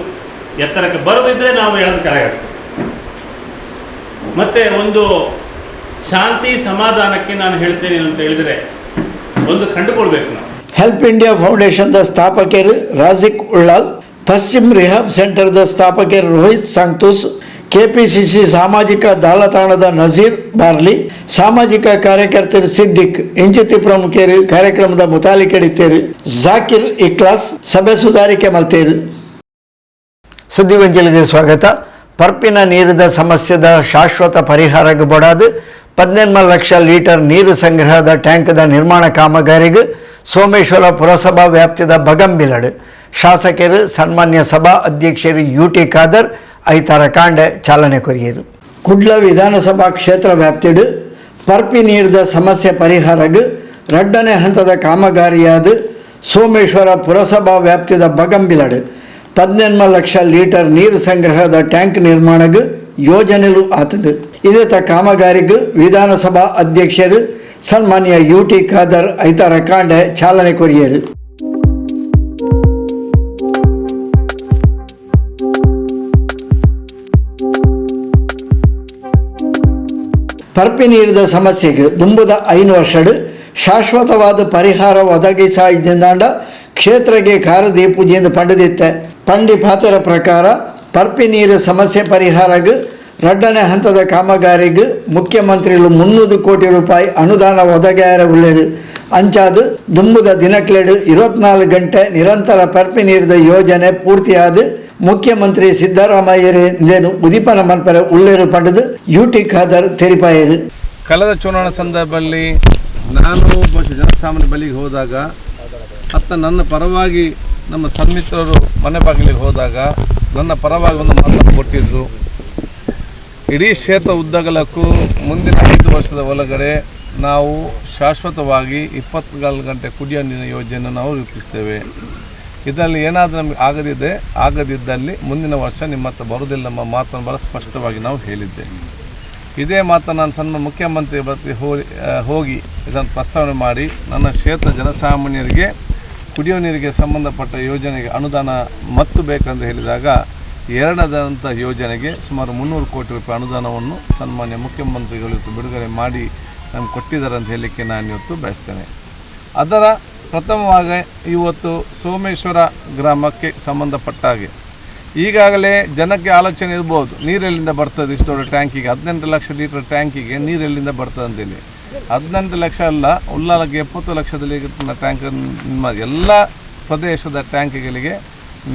ಎತ್ತರಕ್ಕೆ ಬರೋದಿದ್ದರೆ ನಾವು ಎಳೆದು ಕೆಳಗೆ ಹಾಕ್ತೇವೆ. ಮತ್ತು ಒಂದು ಶಾಂತಿ ಸಮಾಧಾನಕ್ಕೆ ನಾನು ಹೇಳ್ತೇನೆ ಅಂತ ಹೇಳಿದರೆ ಒಂದು ಕಂಡುಕೊಳ್ಬೇಕು ನಾವು. ಹೆಲ್ಪ್ ಇಂಡಿಯಾ ಫೌಂಡೇಶನ್ದ ಸ್ಥಾಪಕರು ರಾಜಿಕ್ ಉಳ್ಳಾಲ್, ಪಶ್ಚಿಮ್ ರಿಹಾಬ್ ಸೆಂಟರ್ದ ಸ್ಥಾಪಕರು ರೋಹಿತ್ ಸಾಂಗ್ತೂಸ್, ಕೆಪಿಸಿಸಿ ಸಾಮಾಜಿಕ ಜಾಲತಾಣದ ನಜೀರ್ ಬಾರ್ಲಿ, ಸಾಮಾಜಿಕ ಕಾರ್ಯಕರ್ತರು ಸಿದ್ದಿಕ್ ಇಂಚಿತಿ ಪ್ರಮುಖರು ಕಾರ್ಯಕ್ರಮದ ಮುತಾಲಿಕೆಡಿತ್ತೇರು. ಜಾಕಿರ್ ಇಕ್ಲಾಸ್ ಸಭೆ ಸುಧಾರಿಕೆ ಮಲ್ತೇರು. ಸುದ್ದಿಗೊಂಚಲಿಗೆ ಸ್ವಾಗತ. ಪರ್ಪಿನ ನೀರಿದ ಸಮಸ್ಯೆದ ಶಾಶ್ವತ ಪರಿಹಾರಕ್ಕೆ ಬಡಾದು 18 ಲಕ್ಷ ಲೀಟರ್ ನೀರು ಸಂಗ್ರಹದ ಟ್ಯಾಂಕ್ದ ನಿರ್ಮಾಣ ಕಾಮಗಾರಿಗೆ ಸೋಮೇಶ್ವರ ಪುರಸಭಾ ವ್ಯಾಪ್ತಿದ ಬಗಂಬಿಲಡು ಶಾಸಕರು ಸನ್ಮಾನ್ಯ ಸಭಾ ಅಧ್ಯಕ್ಷರು ಯುಟಿ ಖಾದರ್ ಐತಾರ ಕಾಂಡೆ ಚಾಲನೆ ಕೊರಿಯರು. ಕುಡ್ಲ ವಿಧಾನಸಭಾ ಕ್ಷೇತ್ರ ವ್ಯಾಪ್ತಿಡು ಪರ್ಪಿ ನೀರಿದ ಸಮಸ್ಯೆ ಪರಿಹಾರಗೆ 2ನೇ ಹಂತದ ಕಾಮಗಾರಿಯಾದ ಸೋಮೇಶ್ವರ ಪುರಸಭಾ ವ್ಯಾಪ್ತಿದ ಬಗಂಬಿಲಡು 18 ಲಕ್ಷ ಲೀಟರ್ ನೀರು ಸಂಗ್ರಹದ ಟ್ಯಾಂಕ್ ನಿರ್ಮಾಣಕ್ಕೆ ಯೋಜನೆಲು ಆತನು. ಇದೇ ಕಾಮಗಾರಿಗೆ ವಿಧಾನಸಭಾ ಅಧ್ಯಕ್ಷರು ಸನ್ಮಾನ್ಯ ಯುಟಿ ಖಾದರ್ ಐತಾರ ಕಾಂಡೆ ಚಾಲನೆ ಕೊರಿಯರು. ಪರ್ಪಿ ನೀರಿದ ಸಮಸ್ಯೆಗೆ ದುಂಬುದ 5 ವರ್ಷಡು ಶಾಶ್ವತವಾದ ಪರಿಹಾರ ಒದಗಿಸಾಯ್ದಿಂದಾಂಡ ಕ್ಷೇತ್ರಕ್ಕೆ ಕಾರದೀಪುಜಿಯಿಂದ ಪಂಡದಿತ್ತೆ. ಪಂಡಿ ಪಾತ್ರ ಪ್ರಕಾರ ಪರ್ಪಿ ನೀರು ಸಮಸ್ಯೆ ಪರಿಹಾರಕ್ಕೆ 2ನೇ ಹಂತದ ಕಾಮಗಾರಿಗೆ ಮುಖ್ಯಮಂತ್ರಿಗಳು 300 ಕೋಟಿ ರೂಪಾಯಿ ಅನುದಾನ ಒದಗಾರ ಉಳ್ಳೇರು. ಅಂಚಾದು ದುಂಬುದ ದಿನಕ್ಲೆಡು 24 ಗಂಟೆ ನಿರಂತರ ಪರ್ಪಿ ನೀರಿದ ಯೋಜನೆ ಪೂರ್ತಿಯಾದ ಮುಖ್ಯಮಂತ್ರಿ ಸಿದ್ದರಾಮಯ್ಯರೇ ಇಂದೇನು ಉದೀಪನ ಮನ್ಪರೆ ಉಳ್ಳೇರು ಪಂಡದು ಯುಟಿ ಖಾದರ್ ತೆರಿಪಾಯರು. ಕಳೆದ ಚುನಾವಣಾ ಸಂದರ್ಭದಲ್ಲಿ ನಾನು ಬಹುಶಃ ಜನಸಾಮಾನ್ಯ ಬಳಿಗೆ ಹೋದಾಗ ಅಥವಾ ನನ್ನ ಪರವಾಗಿ ನಮ್ಮ ಸನ್ಮಿತ್ರರು ಮನೆ ಬಾಗಿಲಿಗೆ ಹೋದಾಗ ನನ್ನ ಪರವಾಗಿ ಒಂದು ಮಾತನ್ನು ಕೊಟ್ಟಿದ್ದರು. ಇಡೀ ಕ್ಷೇತ್ರ ಉದ್ದಗಲಕ್ಕೂ ಮುಂದಿನ 5 ವರ್ಷದ ಒಳಗಡೆ ನಾವು ಶಾಶ್ವತವಾಗಿ 24 ಗಂಟೆ ಕುಡಿಯೋ ನೀರಿನ ಯೋಜನೆಯನ್ನು ನಾವು ರೂಪಿಸ್ತೇವೆ. ಇದರಲ್ಲಿ ಏನಾದರೂ ನಮಗೆ ಆಗದಿದ್ದಲ್ಲಿ ಮುಂದಿನ ವರ್ಷ ನಿಮ್ಮ ಹತ್ರ ಬರೋದಿಲ್ಲ ನಮ್ಮ ಮಾತನ್ನು ಭಾಳ ಸ್ಪಷ್ಟವಾಗಿ ನಾವು ಹೇಳಿದ್ದೇವೆ. ಇದೇ ಮಾತನ್ನು ನಾನು ಸಣ್ಣ ಮುಖ್ಯಮಂತ್ರಿ ಬರ್ತಿ ಹೋಗಿ ಇದನ್ನು ಪ್ರಸ್ತಾವನೆ ಮಾಡಿ ನನ್ನ ಕ್ಷೇತ್ರ ಜನಸಾಮಾನ್ಯರಿಗೆ ಕುಡಿಯೋ ನೀರಿಗೆ ಸಂಬಂಧಪಟ್ಟ ಯೋಜನೆಗೆ ಅನುದಾನ ಮತ್ತು ಬೇಕಂತ ಹೇಳಿದಾಗ ಎರಡಾದಂಥ ಯೋಜನೆಗೆ ಸುಮಾರು 300 ಕೋಟಿ ರೂಪಾಯಿ ಅನುದಾನವನ್ನು ಸನ್ಮಾನ್ಯ ಮುಖ್ಯಮಂತ್ರಿಗಳು ಇವತ್ತು ಬಿಡುಗಡೆ ಮಾಡಿ ನಮ್ಗೆ ಕೊಟ್ಟಿದ್ದಾರೆ ಅಂತ ಹೇಳಲಿಕ್ಕೆ ನಾನು ಇವತ್ತು ಬಯಸ್ತೇನೆ. ಅದರ ಪ್ರಥಮವಾಗಿ ಇವತ್ತು ಸೋಮೇಶ್ವರ ಗ್ರಾಮಕ್ಕೆ ಸಂಬಂಧಪಟ್ಟ ಹಾಗೆ ಈಗಾಗಲೇ ಜನಕ್ಕೆ ಆಲೋಚನೆ ಇರ್ಬೋದು, ನೀರೆಲ್ಲಿಂದ ಬರ್ತದೆ ಇಷ್ಟು ದೊಡ್ಡ ಟ್ಯಾಂಕಿಗೆ, 18 ಲಕ್ಷ ಲೀಟರ್ ಟ್ಯಾಂಕಿಗೆ ನೀರೆಲ್ಲಿಂದ ಬರ್ತದೆ ಅಂತೇಳಿ. 18 ಲಕ್ಷ ಅಲ್ಲ, ಉಲ್ಲಾಲಕ್ಕೆ 70 ಲಕ್ಷದಲ್ಲಿ ಟ್ಯಾಂಕ್ ನಿಮ್ಮ ಎಲ್ಲ ಪ್ರದೇಶದ ಟ್ಯಾಂಕಿಗಳಿಗೆ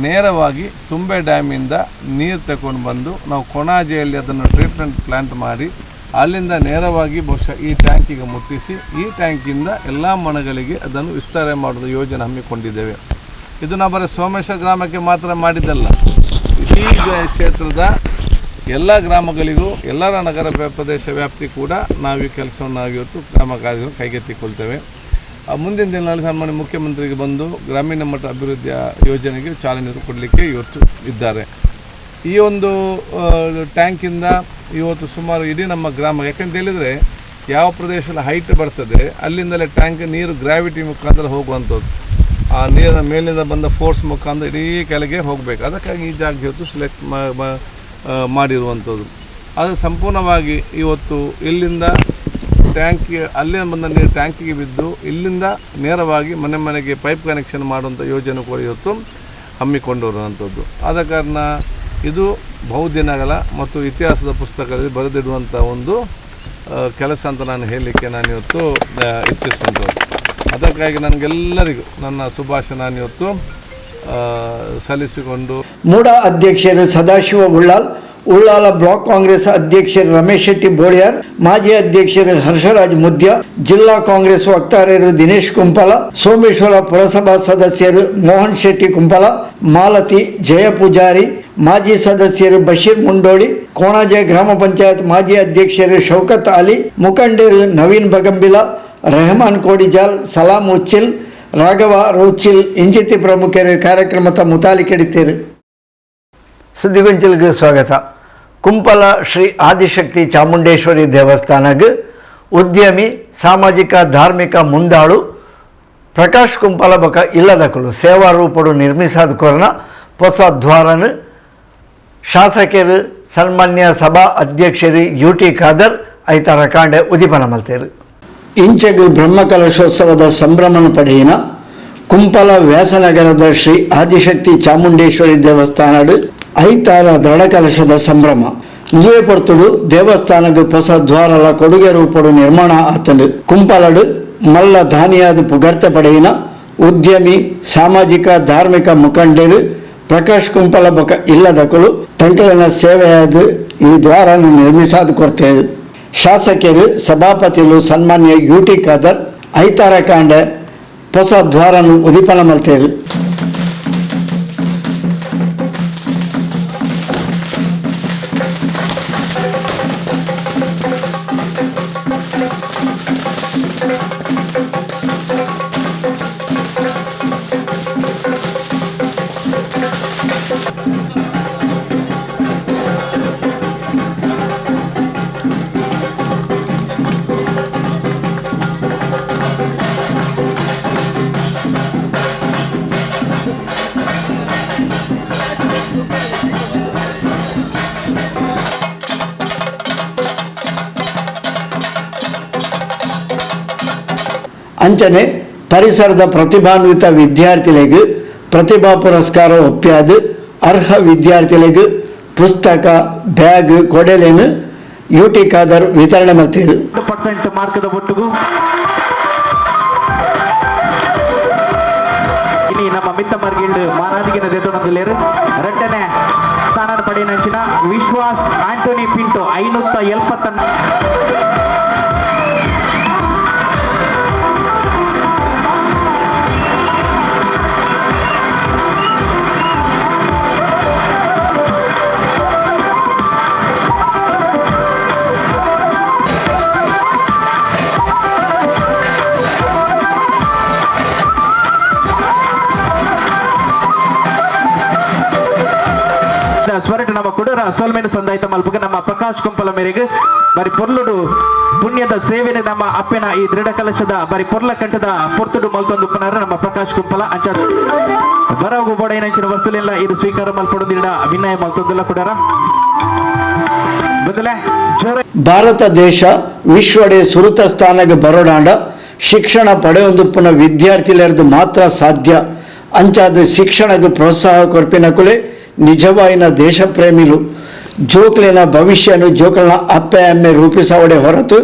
ನೇರವಾಗಿ ತುಂಬೆ ಡ್ಯಾಮಿಂದ ನೀರು ತಗೊಂಡು ಬಂದು ನಾವು ಕೊಣಾಜೆಯಲ್ಲಿ ಅದನ್ನು ಟ್ರೀಟ್ಮೆಂಟ್ ಪ್ಲ್ಯಾಂಟ್ ಮಾಡಿ ಅಲ್ಲಿಂದ ನೇರವಾಗಿ ಬಹುಶಃ ಈ ಟ್ಯಾಂಕಿಗೆ ಮುಟ್ಟಿಸಿ ಈ ಟ್ಯಾಂಕಿಂದ ಎಲ್ಲ ಮನೆಗಳಿಗೆ ಅದನ್ನು ವಿಸ್ತಾರ ಮಾಡುವ ಯೋಜನೆ ಹಮ್ಮಿಕೊಂಡಿದ್ದೇವೆ. ಇದು ನಾವು ಬರೀ ಸೋಮೇಶ್ವರ ಗ್ರಾಮಕ್ಕೆ ಮಾತ್ರ ಮಾಡಿದ್ದಲ್ಲ, ಇಡೀ ಕ್ಷೇತ್ರದ ಎಲ್ಲ ಗ್ರಾಮಗಳಿಗೂ ಎಲ್ಲರ ನಗರ ಪ್ರದೇಶ ವ್ಯಾಪ್ತಿ ಕೂಡ ನಾವು ಈ ಕೆಲಸವನ್ನು ಇವತ್ತು ಗ್ರಾಮ ಕಾರ್ಯ ಕೈಗೆತ್ತಿಕೊಳ್ತೇವೆ. ಮುಂದಿನ ದಿನಗಳಲ್ಲಿ ಸನ್ಮಾನ್ಯ ಮುಖ್ಯಮಂತ್ರಿಗೆ ಬಂದು ಗ್ರಾಮೀಣ ಮಟ್ಟ ಅಭಿವೃದ್ಧಿಯ ಯೋಜನೆಗೆ ಚಾಲನೆ ಕೊಡಲಿಕ್ಕೆ ಇವತ್ತು ಇದ್ದಾರೆ. ಈ ಒಂದು ಟ್ಯಾಂಕಿಂದ ಇವತ್ತು ಸುಮಾರು ಇಡೀ ನಮ್ಮ ಗ್ರಾಮ, ಯಾಕಂತ ಹೇಳಿದರೆ ಯಾವ ಪ್ರದೇಶದಲ್ಲಿ ಹೈಟ್ ಬರ್ತದೆ ಅಲ್ಲಿಂದಲೇ ಟ್ಯಾಂಕ್ ನೀರು ಗ್ರಾವಿಟಿ ಮುಖಾಂತರ ಹೋಗುವಂಥದ್ದು, ಆ ನೀರಿನ ಮೇಲಿಂದ ಬಂದ ಫೋರ್ಸ್ ಮುಖಾಂತರ ಇಡೀ ಕೆಳಗೆ ಹೋಗಬೇಕು. ಅದಕ್ಕಾಗಿ ಈ ಜಾಗ ಇವತ್ತು ಸೆಲೆಕ್ಟ್ ಮಾಡಿರುವಂಥದ್ದು. ಅದು ಸಂಪೂರ್ಣವಾಗಿ ಇವತ್ತು ಇಲ್ಲಿಂದ ಟ್ಯಾಂಕಿ ಅಲ್ಲಿಂದ ಬಂದ ನೀರು ಟ್ಯಾಂಕಿಗೆ ಬಿದ್ದು ಇಲ್ಲಿಂದ ನೇರವಾಗಿ ಮನೆ ಮನೆಗೆ ಪೈಪ್ ಕನೆಕ್ಷನ್ ಮಾಡುವಂಥ ಯೋಜನೆ ಕೂಡ ಇವತ್ತು ಹಮ್ಮಿಕೊಂಡಿರುವಂಥದ್ದು. ಆದ ಕಾರಣ ಇದು ಬಹುದಿನಗಳ ಮತ್ತು ಇತಿಹಾಸದ ಪುಸ್ತಕದಲ್ಲಿ ಬರೆದಿಡುವಂಥ ಒಂದು ಕೆಲಸ ಅಂತ ನಾನು ಹೇಳಲಿಕ್ಕೆ ನಾನು ಇವತ್ತು ಇಚ್ಛಿಸುವಂಥದ್ದು. ಅದಕ್ಕಾಗಿ ನನಗೆಲ್ಲರಿಗೂ ನನ್ನ ಶುಭಾಶಯ ನಾನು ಇವತ್ತು ಸಲ್ಲಿಸಿಕೊಂಡು. ಮೂಡ ಅಧ್ಯಕ್ಷರು ಸದಾಶಿವ ಉಳ್ಳಾಲ್, ಉಳ್ಳಾಲ ಬ್ಲಾಕ್ ಕಾಂಗ್ರೆಸ್ ಅಧ್ಯಕ್ಷರು ರಮೇಶ್ ಶೆಟ್ಟಿ ಬೋಳಿಯಾರ್, ಮಾಜಿ ಅಧ್ಯಕ್ಷರು ಹರ್ಷರಾಜ್ ಮುದ್ಯ, ಜಿಲ್ಲಾ ಕಾಂಗ್ರೆಸ್ ವಕ್ತಾರರು ದಿನೇಶ್ ಕುಂಪಲ, ಸೋಮೇಶ್ವರ ಪುರಸಭಾ ಸದಸ್ಯರು ಮೋಹನ್ ಶೆಟ್ಟಿ ಕುಂಪಲ, ಮಾಲತಿ ಜಯ ಪೂಜಾರಿ, ಮಾಜಿ ಸದಸ್ಯರು ಬಶೀರ್ ಮುಂಡೋಳಿ, ಕೋಣಾಜೆ ಗ್ರಾಮ ಪಂಚಾಯತ್ ಮಾಜಿ ಅಧ್ಯಕ್ಷರು ಶೌಕತ್ ಅಲಿ, ಮುಖಂಡರು ನವೀನ್ ಬಗಂಬಿಲ, ರೆಹಮಾನ್ ಕೋಡಿಜಾಲ್, ಸಲಾಂ ಉಚ್ಚಿಲ್, ರಾಘವ ರೋಚಿಲ್ ಇಂಚಿತಿ ಪ್ರಮುಖರು ಕಾರ್ಯಕ್ರಮದ ಮುತಾಲಿಕೆಡಿತೇರು. ಸುದ್ದಿಗೊಂಚಲಿಗೆ ಸ್ವಾಗತ. ಕುಂಪಲ ಶ್ರೀ ಆದಿಶಕ್ತಿ ಚಾಮುಂಡೇಶ್ವರಿ ದೇವಸ್ಥಾನಕ್ಕೆ ಉದ್ಯಮಿ ಸಾಮಾಜಿಕ ಧಾರ್ಮಿಕ ಮುಂದಾಳು ಪ್ರಕಾಶ್ ಕುಂಪಲ ಬಕ ಇಲ್ಲದಕಲು ಸೇವಾ ರೂಪಡು ನಿರ್ಮಿಸಾದ ಕೊರನ ಹೊಸ ದ್ವಾರನು ಶಾಸಕರು ಸನ್ಮಾನ್ಯ ಸಭಾ ಅಧ್ಯಕ್ಷರು ಯು ಟಿ ಖಾದರ್ ಐತಾರ ಕಾಂಡೆ ಉದೀಪನ ಮಲ್ತೇರು. ಇಂಚಗು ಬ್ರಹ್ಮಕಲಶೋತ್ಸವದ ಸಂಭ್ರಮನ ಪಡೆಯಿನ ಕುಂಪಲ ವ್ಯಾಸನಗರದ ಶ್ರೀ ಆದಿಶಕ್ತಿ ಚಾಮುಂಡೇಶ್ವರಿ ದೇವಸ್ಥಾನಡು ಐತಾರ ದೃಢಕಲಶದ ಸಂಭ್ರಮ ಮುದುವೆ ಪೊರ್ತುಡು ದೇವಸ್ಥಾನಕ್ಕೆ ಹೊಸ ದ್ವಾರಲ ಕೊಡುಗೆ ರೂಪಡು ನಿರ್ಮಾಣ ಆತಂಡು. ಕುಂಪಲಡು ಮಲ್ಲ ಧಾನಿಯಾದ ಪುಗರ್ತೆ ಪಡೆಯಿನ ಉದ್ಯಮಿ ಸಾಮಾಜಿಕ ಧಾರ್ಮಿಕ ಮುಖಂಡರು ಪ್ರಕಾಶ್ ಕುಂಪಲ ಬೊಕ ಇಲ್ಲದಕಲು ತಂಕಲನ ಸೇವೆಯಾದ ಈ ದ್ವಾರನ ನಿರ್ಮಿಸಾದ ಕೊಡ್ತೇವೆ. ಶಾಸಕರು ಸಭಾಪತಿಲು ಸನ್ಮಾನ್ಯ ಯು ಟಿ ಖಾದರ್ ಐತಾರ ಕಾಂಡೆ ಹೊಸ ದ್ವಾರನು ಉದೀಪನ ಮಲ್ತೇರು. ಅಂಚನೆ ಪರಿಸರದ ಪ್ರತಿಭಾನ್ವಿತ ವಿದ್ಯಾರ್ಥಿಗಳಿಗೆ ಪ್ರತಿಭಾ ಪುರಸ್ಕಾರ ಒಪ್ಪ್ಯಾದು ಅರ್ಹ ವಿದ್ಯಾರ್ಥಿಗಳಿಗೆ ಪುಸ್ತಕ ಬ್ಯಾಗ್ ಕೊಡಲೇನು ಯು ಟಿ ಖಾದರ್ ವಿತರಣೆ ಮಾಡ್ತೀರು. 1% ಮಾರ್ಕದ ಒಟ್ಟಿಗೂ ಇನಿ ನಮ್ಮ ಮಿತ್ತ ಮರ್ಗಿಲ್ಡ್ ಮಾನಾದಿಗಿನ ದೇತೊಂದಿಲ್ಲೇರು ಎರಡನೇ ಸ್ಥಾನ ಪಡೆಯಿನಂಚಿನ ವಿಶ್ವಾಸ್ ಆಂಟೋನಿ ಪಿಂಟೋ 574. ಸ್ವರಟ್ ನಮ್ಮ ಕುಡರ ಸೊಲ್ಮೆನ ಸಂದಾಯ್ತ ಮಲ್ಪುಗ ನಮ್ಮ ಪ್ರಕಾಶ್ ಕುಂಪಲ ಮೇರೆಗೆ ಬರಿ ಪೊರ್ಲುಡು ಪುಣ್ಯದ ಸೇವೆನೆ ನಮ್ಮ ಅಪ್ಪೆನ ಈ ದೃಢ ಕಲಶದ ಬರಿ ಪೊರ್ಲ ಕಂಠದ ಪೊರ್ತುಡು ಮಲ್ತೊಂದು ಉಪ್ಪನಾರ ನಮ್ಮ ಪ್ರಕಾಶ್ ಕುಂಪಲ ಅಂಚ ಬರವು ಬೋಡೈನಂಚಿನ ವಸ್ತುಲೆಲ್ಲ ಇದು ಸ್ವೀಕಾರ ಮಲ್ಪೊಡುದಿಡ ವಿನಯ ಮಲ್ತೊಂದುಲ್ಲ ಕುಡರ ಬದಲೆ ಜೋರ. ಭಾರತ ದೇಶ ವಿಶ್ವಡೆ ಸುರುತ ಸ್ಥಾನಕ್ಕೆ ಬರೋಡಾಂಡ ಶಿಕ್ಷಣ ಪಡೆಯೊಂದುಪ್ಪುನ ವಿದ್ಯಾರ್ಥಿಲರ್ದು ಮಾತ್ರ ಸಾಧ್ಯ. ಅಂಚಾದ ಶಿಕ್ಷಣಕ್ಕೆ ಪ್ರೋತ್ಸಾಹ ಕೊರ್ಪಿನಕುಲೆ ನಿಜವಾಯಿನ ದೇಶ ಪ್ರೇಮಿಲು. ಜೋಕ್ಲಿನ ಭವಿಷ್ಯನು ಜೋಕಲ್ನ ಅಪ್ಪೆ ಅಮ್ಮೆ ರೂಪಿಸವಡೆ ಹೊರತು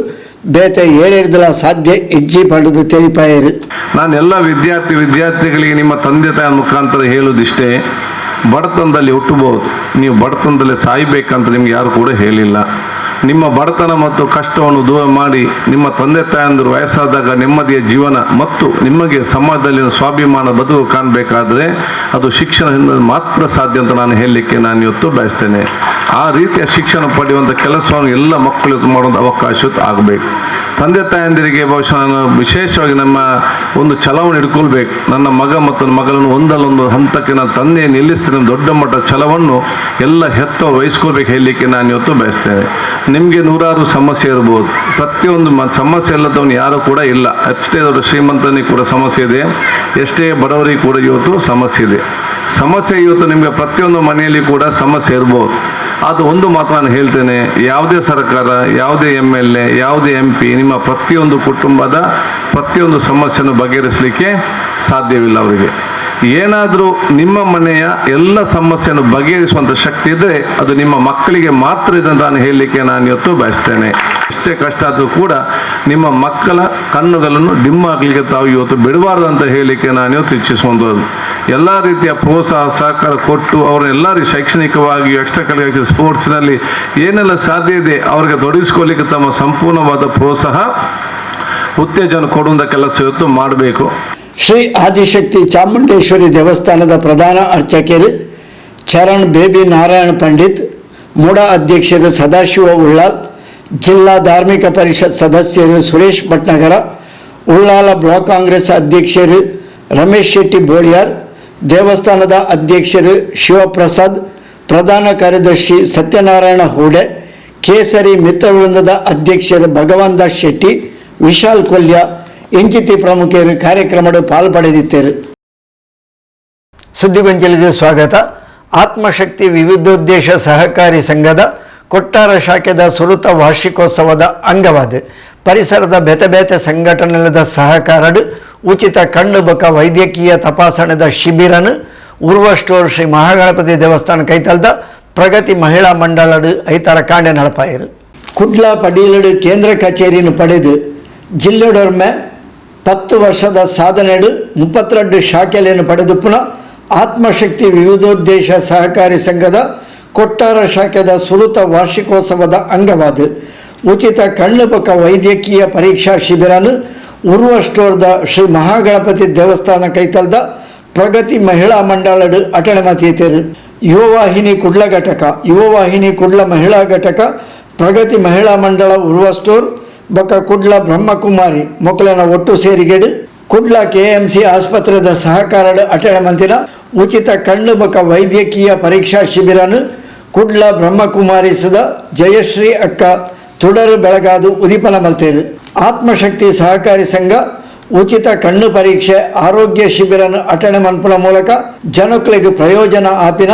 ಬೇತೆ ಏರಿದಲ ಸಾಧ್ಯ ಇಜ್ಜಿ ಪಡೆದು ತೆರಿಪಾಯರು. ನಾನೆಲ್ಲ ವಿದ್ಯಾರ್ಥಿ ವಿದ್ಯಾರ್ಥಿಗಳಿಗೆ ನಿಮ್ಮ ತಂದೆ ತಾಯಿಯ ಮುಖಾಂತರ ಹೇಳುವುದಿಷ್ಟೇ, ಬಡತನದಲ್ಲಿ ಹುಟ್ಟಬಹುದು, ನೀವು ಬಡತನದಲ್ಲಿ ಸಾಯ್ಬೇಕಂತ ನಿಮ್ಗೆ ಯಾರು ಕೂಡ ಹೇಳಿಲ್ಲ. ನಿಮ್ಮ ಬಡತನ ಮತ್ತು ಕಷ್ಟವನ್ನು ದೂರ ಮಾಡಿ ನಿಮ್ಮ ತಂದೆ ತಾಯಂದಿರು ವಯಸ್ಸಾದಾಗ ನೆಮ್ಮದಿಯ ಜೀವನ ಮತ್ತು ನಿಮಗೆ ಸಮಾಜದಲ್ಲಿ ಸ್ವಾಭಿಮಾನ ಬದುಕು ಕಾಣಬೇಕಾದ್ರೆ ಅದು ಶಿಕ್ಷಣದಿಂದ ಮಾತ್ರ ಸಾಧ್ಯ ಅಂತ ನಾನು ಹೇಳಲಿಕ್ಕೆ ನಾನು ಇವತ್ತು ಬಯಸ್ತೇನೆ. ಆ ರೀತಿಯ ಶಿಕ್ಷಣ ಪಡೆಯುವಂಥ ಕೆಲಸವನ್ನು ಎಲ್ಲ ಮಕ್ಕಳು ಇವತ್ತು ಮಾಡುವಂಥ ಅವಕಾಶ ಇವತ್ತು ಆಗಬೇಕು. ತಂದೆ ತಾಯಂದಿರಿಗೆ ಬಹುಶಃ ನಾನು ವಿಶೇಷವಾಗಿ ನಮ್ಮ ಒಂದು ಛಲವನ್ನು ಹಿಡ್ಕೊಳ್ಬೇಕು. ನನ್ನ ಮಗ ಮತ್ತು ಮಗಳನ್ನು ಒಂದಲ್ಲೊಂದು ಹಂತಕ್ಕೆ ನಾನು ತಂದೆ ನಿಲ್ಲಿಸ್ತೇನೆ, ದೊಡ್ಡ ಮಟ್ಟದ ಛಲವನ್ನು ಎಲ್ಲ ಹೆತ್ತ ವಹಿಸ್ಕೊಳ್ಬೇಕು ಹೇಳಲಿಕ್ಕೆ ನಾನು ಇವತ್ತು ಬಯಸ್ತೇನೆ. ನಿಮಗೆ ನೂರಾರು ಸಮಸ್ಯೆ ಇರ್ಬೋದು, ಪ್ರತಿಯೊಂದು ಸಮಸ್ಯೆ ಇಲ್ಲದವನು ಯಾರು ಕೂಡ ಇಲ್ಲ. ಎಷ್ಟೇ ದೊಡ್ಡ ಶ್ರೀಮಂತನಿಗೆ ಕೂಡ ಸಮಸ್ಯೆ ಇದೆ, ಎಷ್ಟೇ ಬಡವರಿಗೆ ಕೂಡ ಇವತ್ತು ಸಮಸ್ಯೆ ಇದೆ. ಸಮಸ್ಯೆ ಇವತ್ತು ನಿಮಗೆ ಪ್ರತಿಯೊಂದು ಮನೆಯಲ್ಲಿ ಕೂಡ ಸಮಸ್ಯೆ ಇರ್ಬೋದು. ಅದು ಒಂದು ಮಾತು ನಾನು ಹೇಳ್ತೇನೆ, ಯಾವುದೇ ಸರ್ಕಾರ, ಯಾವುದೇ MLA, ಯಾವುದೇ MP ನಿಮ್ಮ ಪ್ರತಿಯೊಂದು ಕುಟುಂಬದ ಪ್ರತಿಯೊಂದು ಸಮಸ್ಯೆಯನ್ನು ಬಗೆಹರಿಸಲಿಕ್ಕೆ ಸಾಧ್ಯವಿಲ್ಲ. ಅವರಿಗೆ ಏನಾದರೂ ನಿಮ್ಮ ಮನೆಯ ಎಲ್ಲ ಸಮಸ್ಯೆಯನ್ನು ಬಗೆಹರಿಸುವಂಥ ಶಕ್ತಿ ಇದ್ದರೆ ಅದು ನಿಮ್ಮ ಮಕ್ಕಳಿಗೆ ಮಾತ್ರ ಇದೆ ಅಂತ ನಾನು ಹೇಳಲಿಕ್ಕೆ ನಾನು ಇವತ್ತು ಬಯಸ್ತೇನೆ. ಎಷ್ಟೇ ಕಷ್ಟ ಆದರೂ ಕೂಡ ನಿಮ್ಮ ಮಕ್ಕಳ ಕಣ್ಣುಗಳನ್ನು ಡಿಮ್ ಆಗಲಿಕ್ಕೆ ತಾವು ಇವತ್ತು ಬಿಡಬಾರ್ದು ಅಂತ ಹೇಳಲಿಕ್ಕೆ ನಾನು ಇವತ್ತು ಇಚ್ಛಿಸುವಂಥದ್ದು. ಎಲ್ಲ ರೀತಿಯ ಪ್ರೋತ್ಸಾಹ ಸಹಕಾರ ಕೊಟ್ಟು ಅವರನ್ನೆಲ್ಲ ರೀತಿ ಶೈಕ್ಷಣಿಕವಾಗಿ, ಎಕ್ಸ್ಟ್ರಾ ಕರಿಕ್ಯುಲರ್ ಸ್ಪೋರ್ಟ್ಸ್ನಲ್ಲಿ ಏನೆಲ್ಲ ಸಾಧ್ಯ ಇದೆ ಅವ್ರಿಗೆ ತೊಡಗಿಸ್ಕೊಳ್ಳಿಕ್ಕೆ ತಮ್ಮ ಸಂಪೂರ್ಣವಾದ ಪ್ರೋತ್ಸಾಹ ಉತ್ತೇಜನ ಕೊಡುವಂಥ ಕೆಲಸ ಇವತ್ತು ಮಾಡಬೇಕು. ಶ್ರೀ ಆದಿಶಕ್ತಿ ಚಾಮುಂಡೇಶ್ವರಿ ದೇವಸ್ಥಾನದ ಪ್ರಧಾನ ಅರ್ಚಕರು ಚರಣ್ ಬೇಬಿ ನಾರಾಯಣ ಪಂಡಿತ್, ಮೂಡಾ ಅಧ್ಯಕ್ಷರು ಸದಾಶಿವ ಉಳ್ಳಾಲ್, ಜಿಲ್ಲಾ ಧಾರ್ಮಿಕ ಪರಿಷತ್ ಸದಸ್ಯರು ಸುರೇಶ್ ಭಟ್ನಗರ, ಉಳ್ಳಾಲ ಬ್ಲಾಕ್ ಕಾಂಗ್ರೆಸ್ ಅಧ್ಯಕ್ಷರು ರಮೇಶ್ ಶೆಟ್ಟಿ ಬೋಳಿಯಾರ್, ದೇವಸ್ಥಾನದ ಅಧ್ಯಕ್ಷರು ಶಿವಪ್ರಸಾದ್, ಪ್ರಧಾನ ಕಾರ್ಯದರ್ಶಿ ಸತ್ಯನಾರಾಯಣ ಹೂಡೆ, ಕೇಸರಿ ಮಿತ್ರವೃಂದದ ಅಧ್ಯಕ್ಷರು ಭಗವಾನ್ ದಾಸ್ ಶೆಟ್ಟಿ, ವಿಶಾಲ್ ಕೊಲ್ಯ ಇಂಚಿತಿ ಪ್ರಮುಖರು ಕಾರ್ಯಕ್ರಮದ ಪಾಲ್ಪಡೆದಿದ್ದರು. ಸುದ್ದಿಗೊಂಚಲಿಗೆ ಸ್ವಾಗತ. ಆತ್ಮಶಕ್ತಿ ವಿವಿಧೋದ್ದೇಶ ಸಹಕಾರಿ ಸಂಘದ ಕೊಟ್ಟಾರ ಶಾಖೆದ ಸುರುತ ವಾರ್ಷಿಕೋತ್ಸವದ ಅಂಗವಾದ ಪರಿಸರದ ಬೇತೆ ಬೇತೆ ಸಂಘಟನೆಗಳ ಸಹಕಾರಡು ಉಚಿತ ಕಣ್ಣು ಬಕ ವೈದ್ಯಕೀಯ ತಪಾಸಣೆದ ಶಿಬಿರನು ಉರ್ವಸ್ಟೋರ್ ಶ್ರೀ ಮಹಾಗಣಪತಿ ದೇವಸ್ಥಾನ ಕೈತಲ್ದ ಪ್ರಗತಿ ಮಹಿಳಾ ಮಂಡಳಡು ಐತಾರ ಕಾಂಡೆ ನಡಪಾಯರು. ಕುಡ್ಲ ಪಡೀಲಡು ಕೇಂದ್ರ ಕಚೇರಿಯನ್ನು ಪಡೆದು ಜಿಲ್ಲೆಡೊರ್ಮೆ 10 ವರ್ಷದ ಸಾಧನೆಡು 32 ಶಾಖೆಯನ್ನು ಪಡೆದು ಪುನಃ ಆತ್ಮಶಕ್ತಿ ವಿವಿಧೋದ್ದೇಶ ಸಹಕಾರಿ ಸಂಘದ ಕೊಟ್ಟಾರ ಶಾಖೆದ ಸುರುತ ವಾರ್ಷಿಕೋತ್ಸವದ ಅಂಗವಾದ ಉಚಿತ ಕಣ್ಣು ಪಕ್ಕ ವೈದ್ಯಕೀಯ ಪರೀಕ್ಷಾ ಶಿಬಿರನು ಉರ್ವಸ್ಟೋರ್ದ ಶ್ರೀ ಮಹಾಗಣಪತಿ ದೇವಸ್ಥಾನ ಕೈತಲ್ದ ಪ್ರಗತಿ ಮಹಿಳಾ ಮಂಡಳಡು ಅಟಣೆ ಮತೀತರು. ಯುವವಾಹಿನಿ ಕುಡ್ಲ ಘಟಕ, ಯುವವಾಹಿನಿ ಕುಡ್ಲ ಮಹಿಳಾ ಘಟಕ, ಪ್ರಗತಿ ಮಹಿಳಾ ಮಂಡಳ ಉರ್ವಸ್ಟೋರ್ ಬೊಕ್ಕ ಕುಡ್ಲ ಬ್ರಹ್ಮಕುಮಾರಿ ಮೊಕ್ಕಲನ ಒಟ್ಟು ಸೇರಿಗೆಡು ಕುಡ್ಲ ಕೆಎಂಸಿ ಆಸ್ಪತ್ರೆದ ಸಹಕಾರದ ಅಟೆಣ ಮಂತಿನ ಉಚಿತ ಕಣ್ಣು ಬೊಕ್ಕ ವೈದ್ಯಕೀಯ ಪರೀಕ್ಷಾ ಶಿಬಿರನು ಕುಡ್ಲ ಬ್ರಹ್ಮಕುಮಾರಿಸದ ಜಯಶ್ರೀ ಅಕ್ಕ ತುಡರು ಬೆಳಗಾದು ಉದೀಪನ ಮಲ್ತೇರು. ಆತ್ಮಶಕ್ತಿ ಸಹಕಾರಿ ಸಂಘ ಉಚಿತ ಕಣ್ಣು ಪರೀಕ್ಷೆ ಆರೋಗ್ಯ ಶಿಬಿರನು ಅಟಣೆ ಮನ್ಪುನ ಮೂಲಕ ಜನಕ್ಲೆಗ್ ಪ್ರಯೋಜನ ಆಪಿನ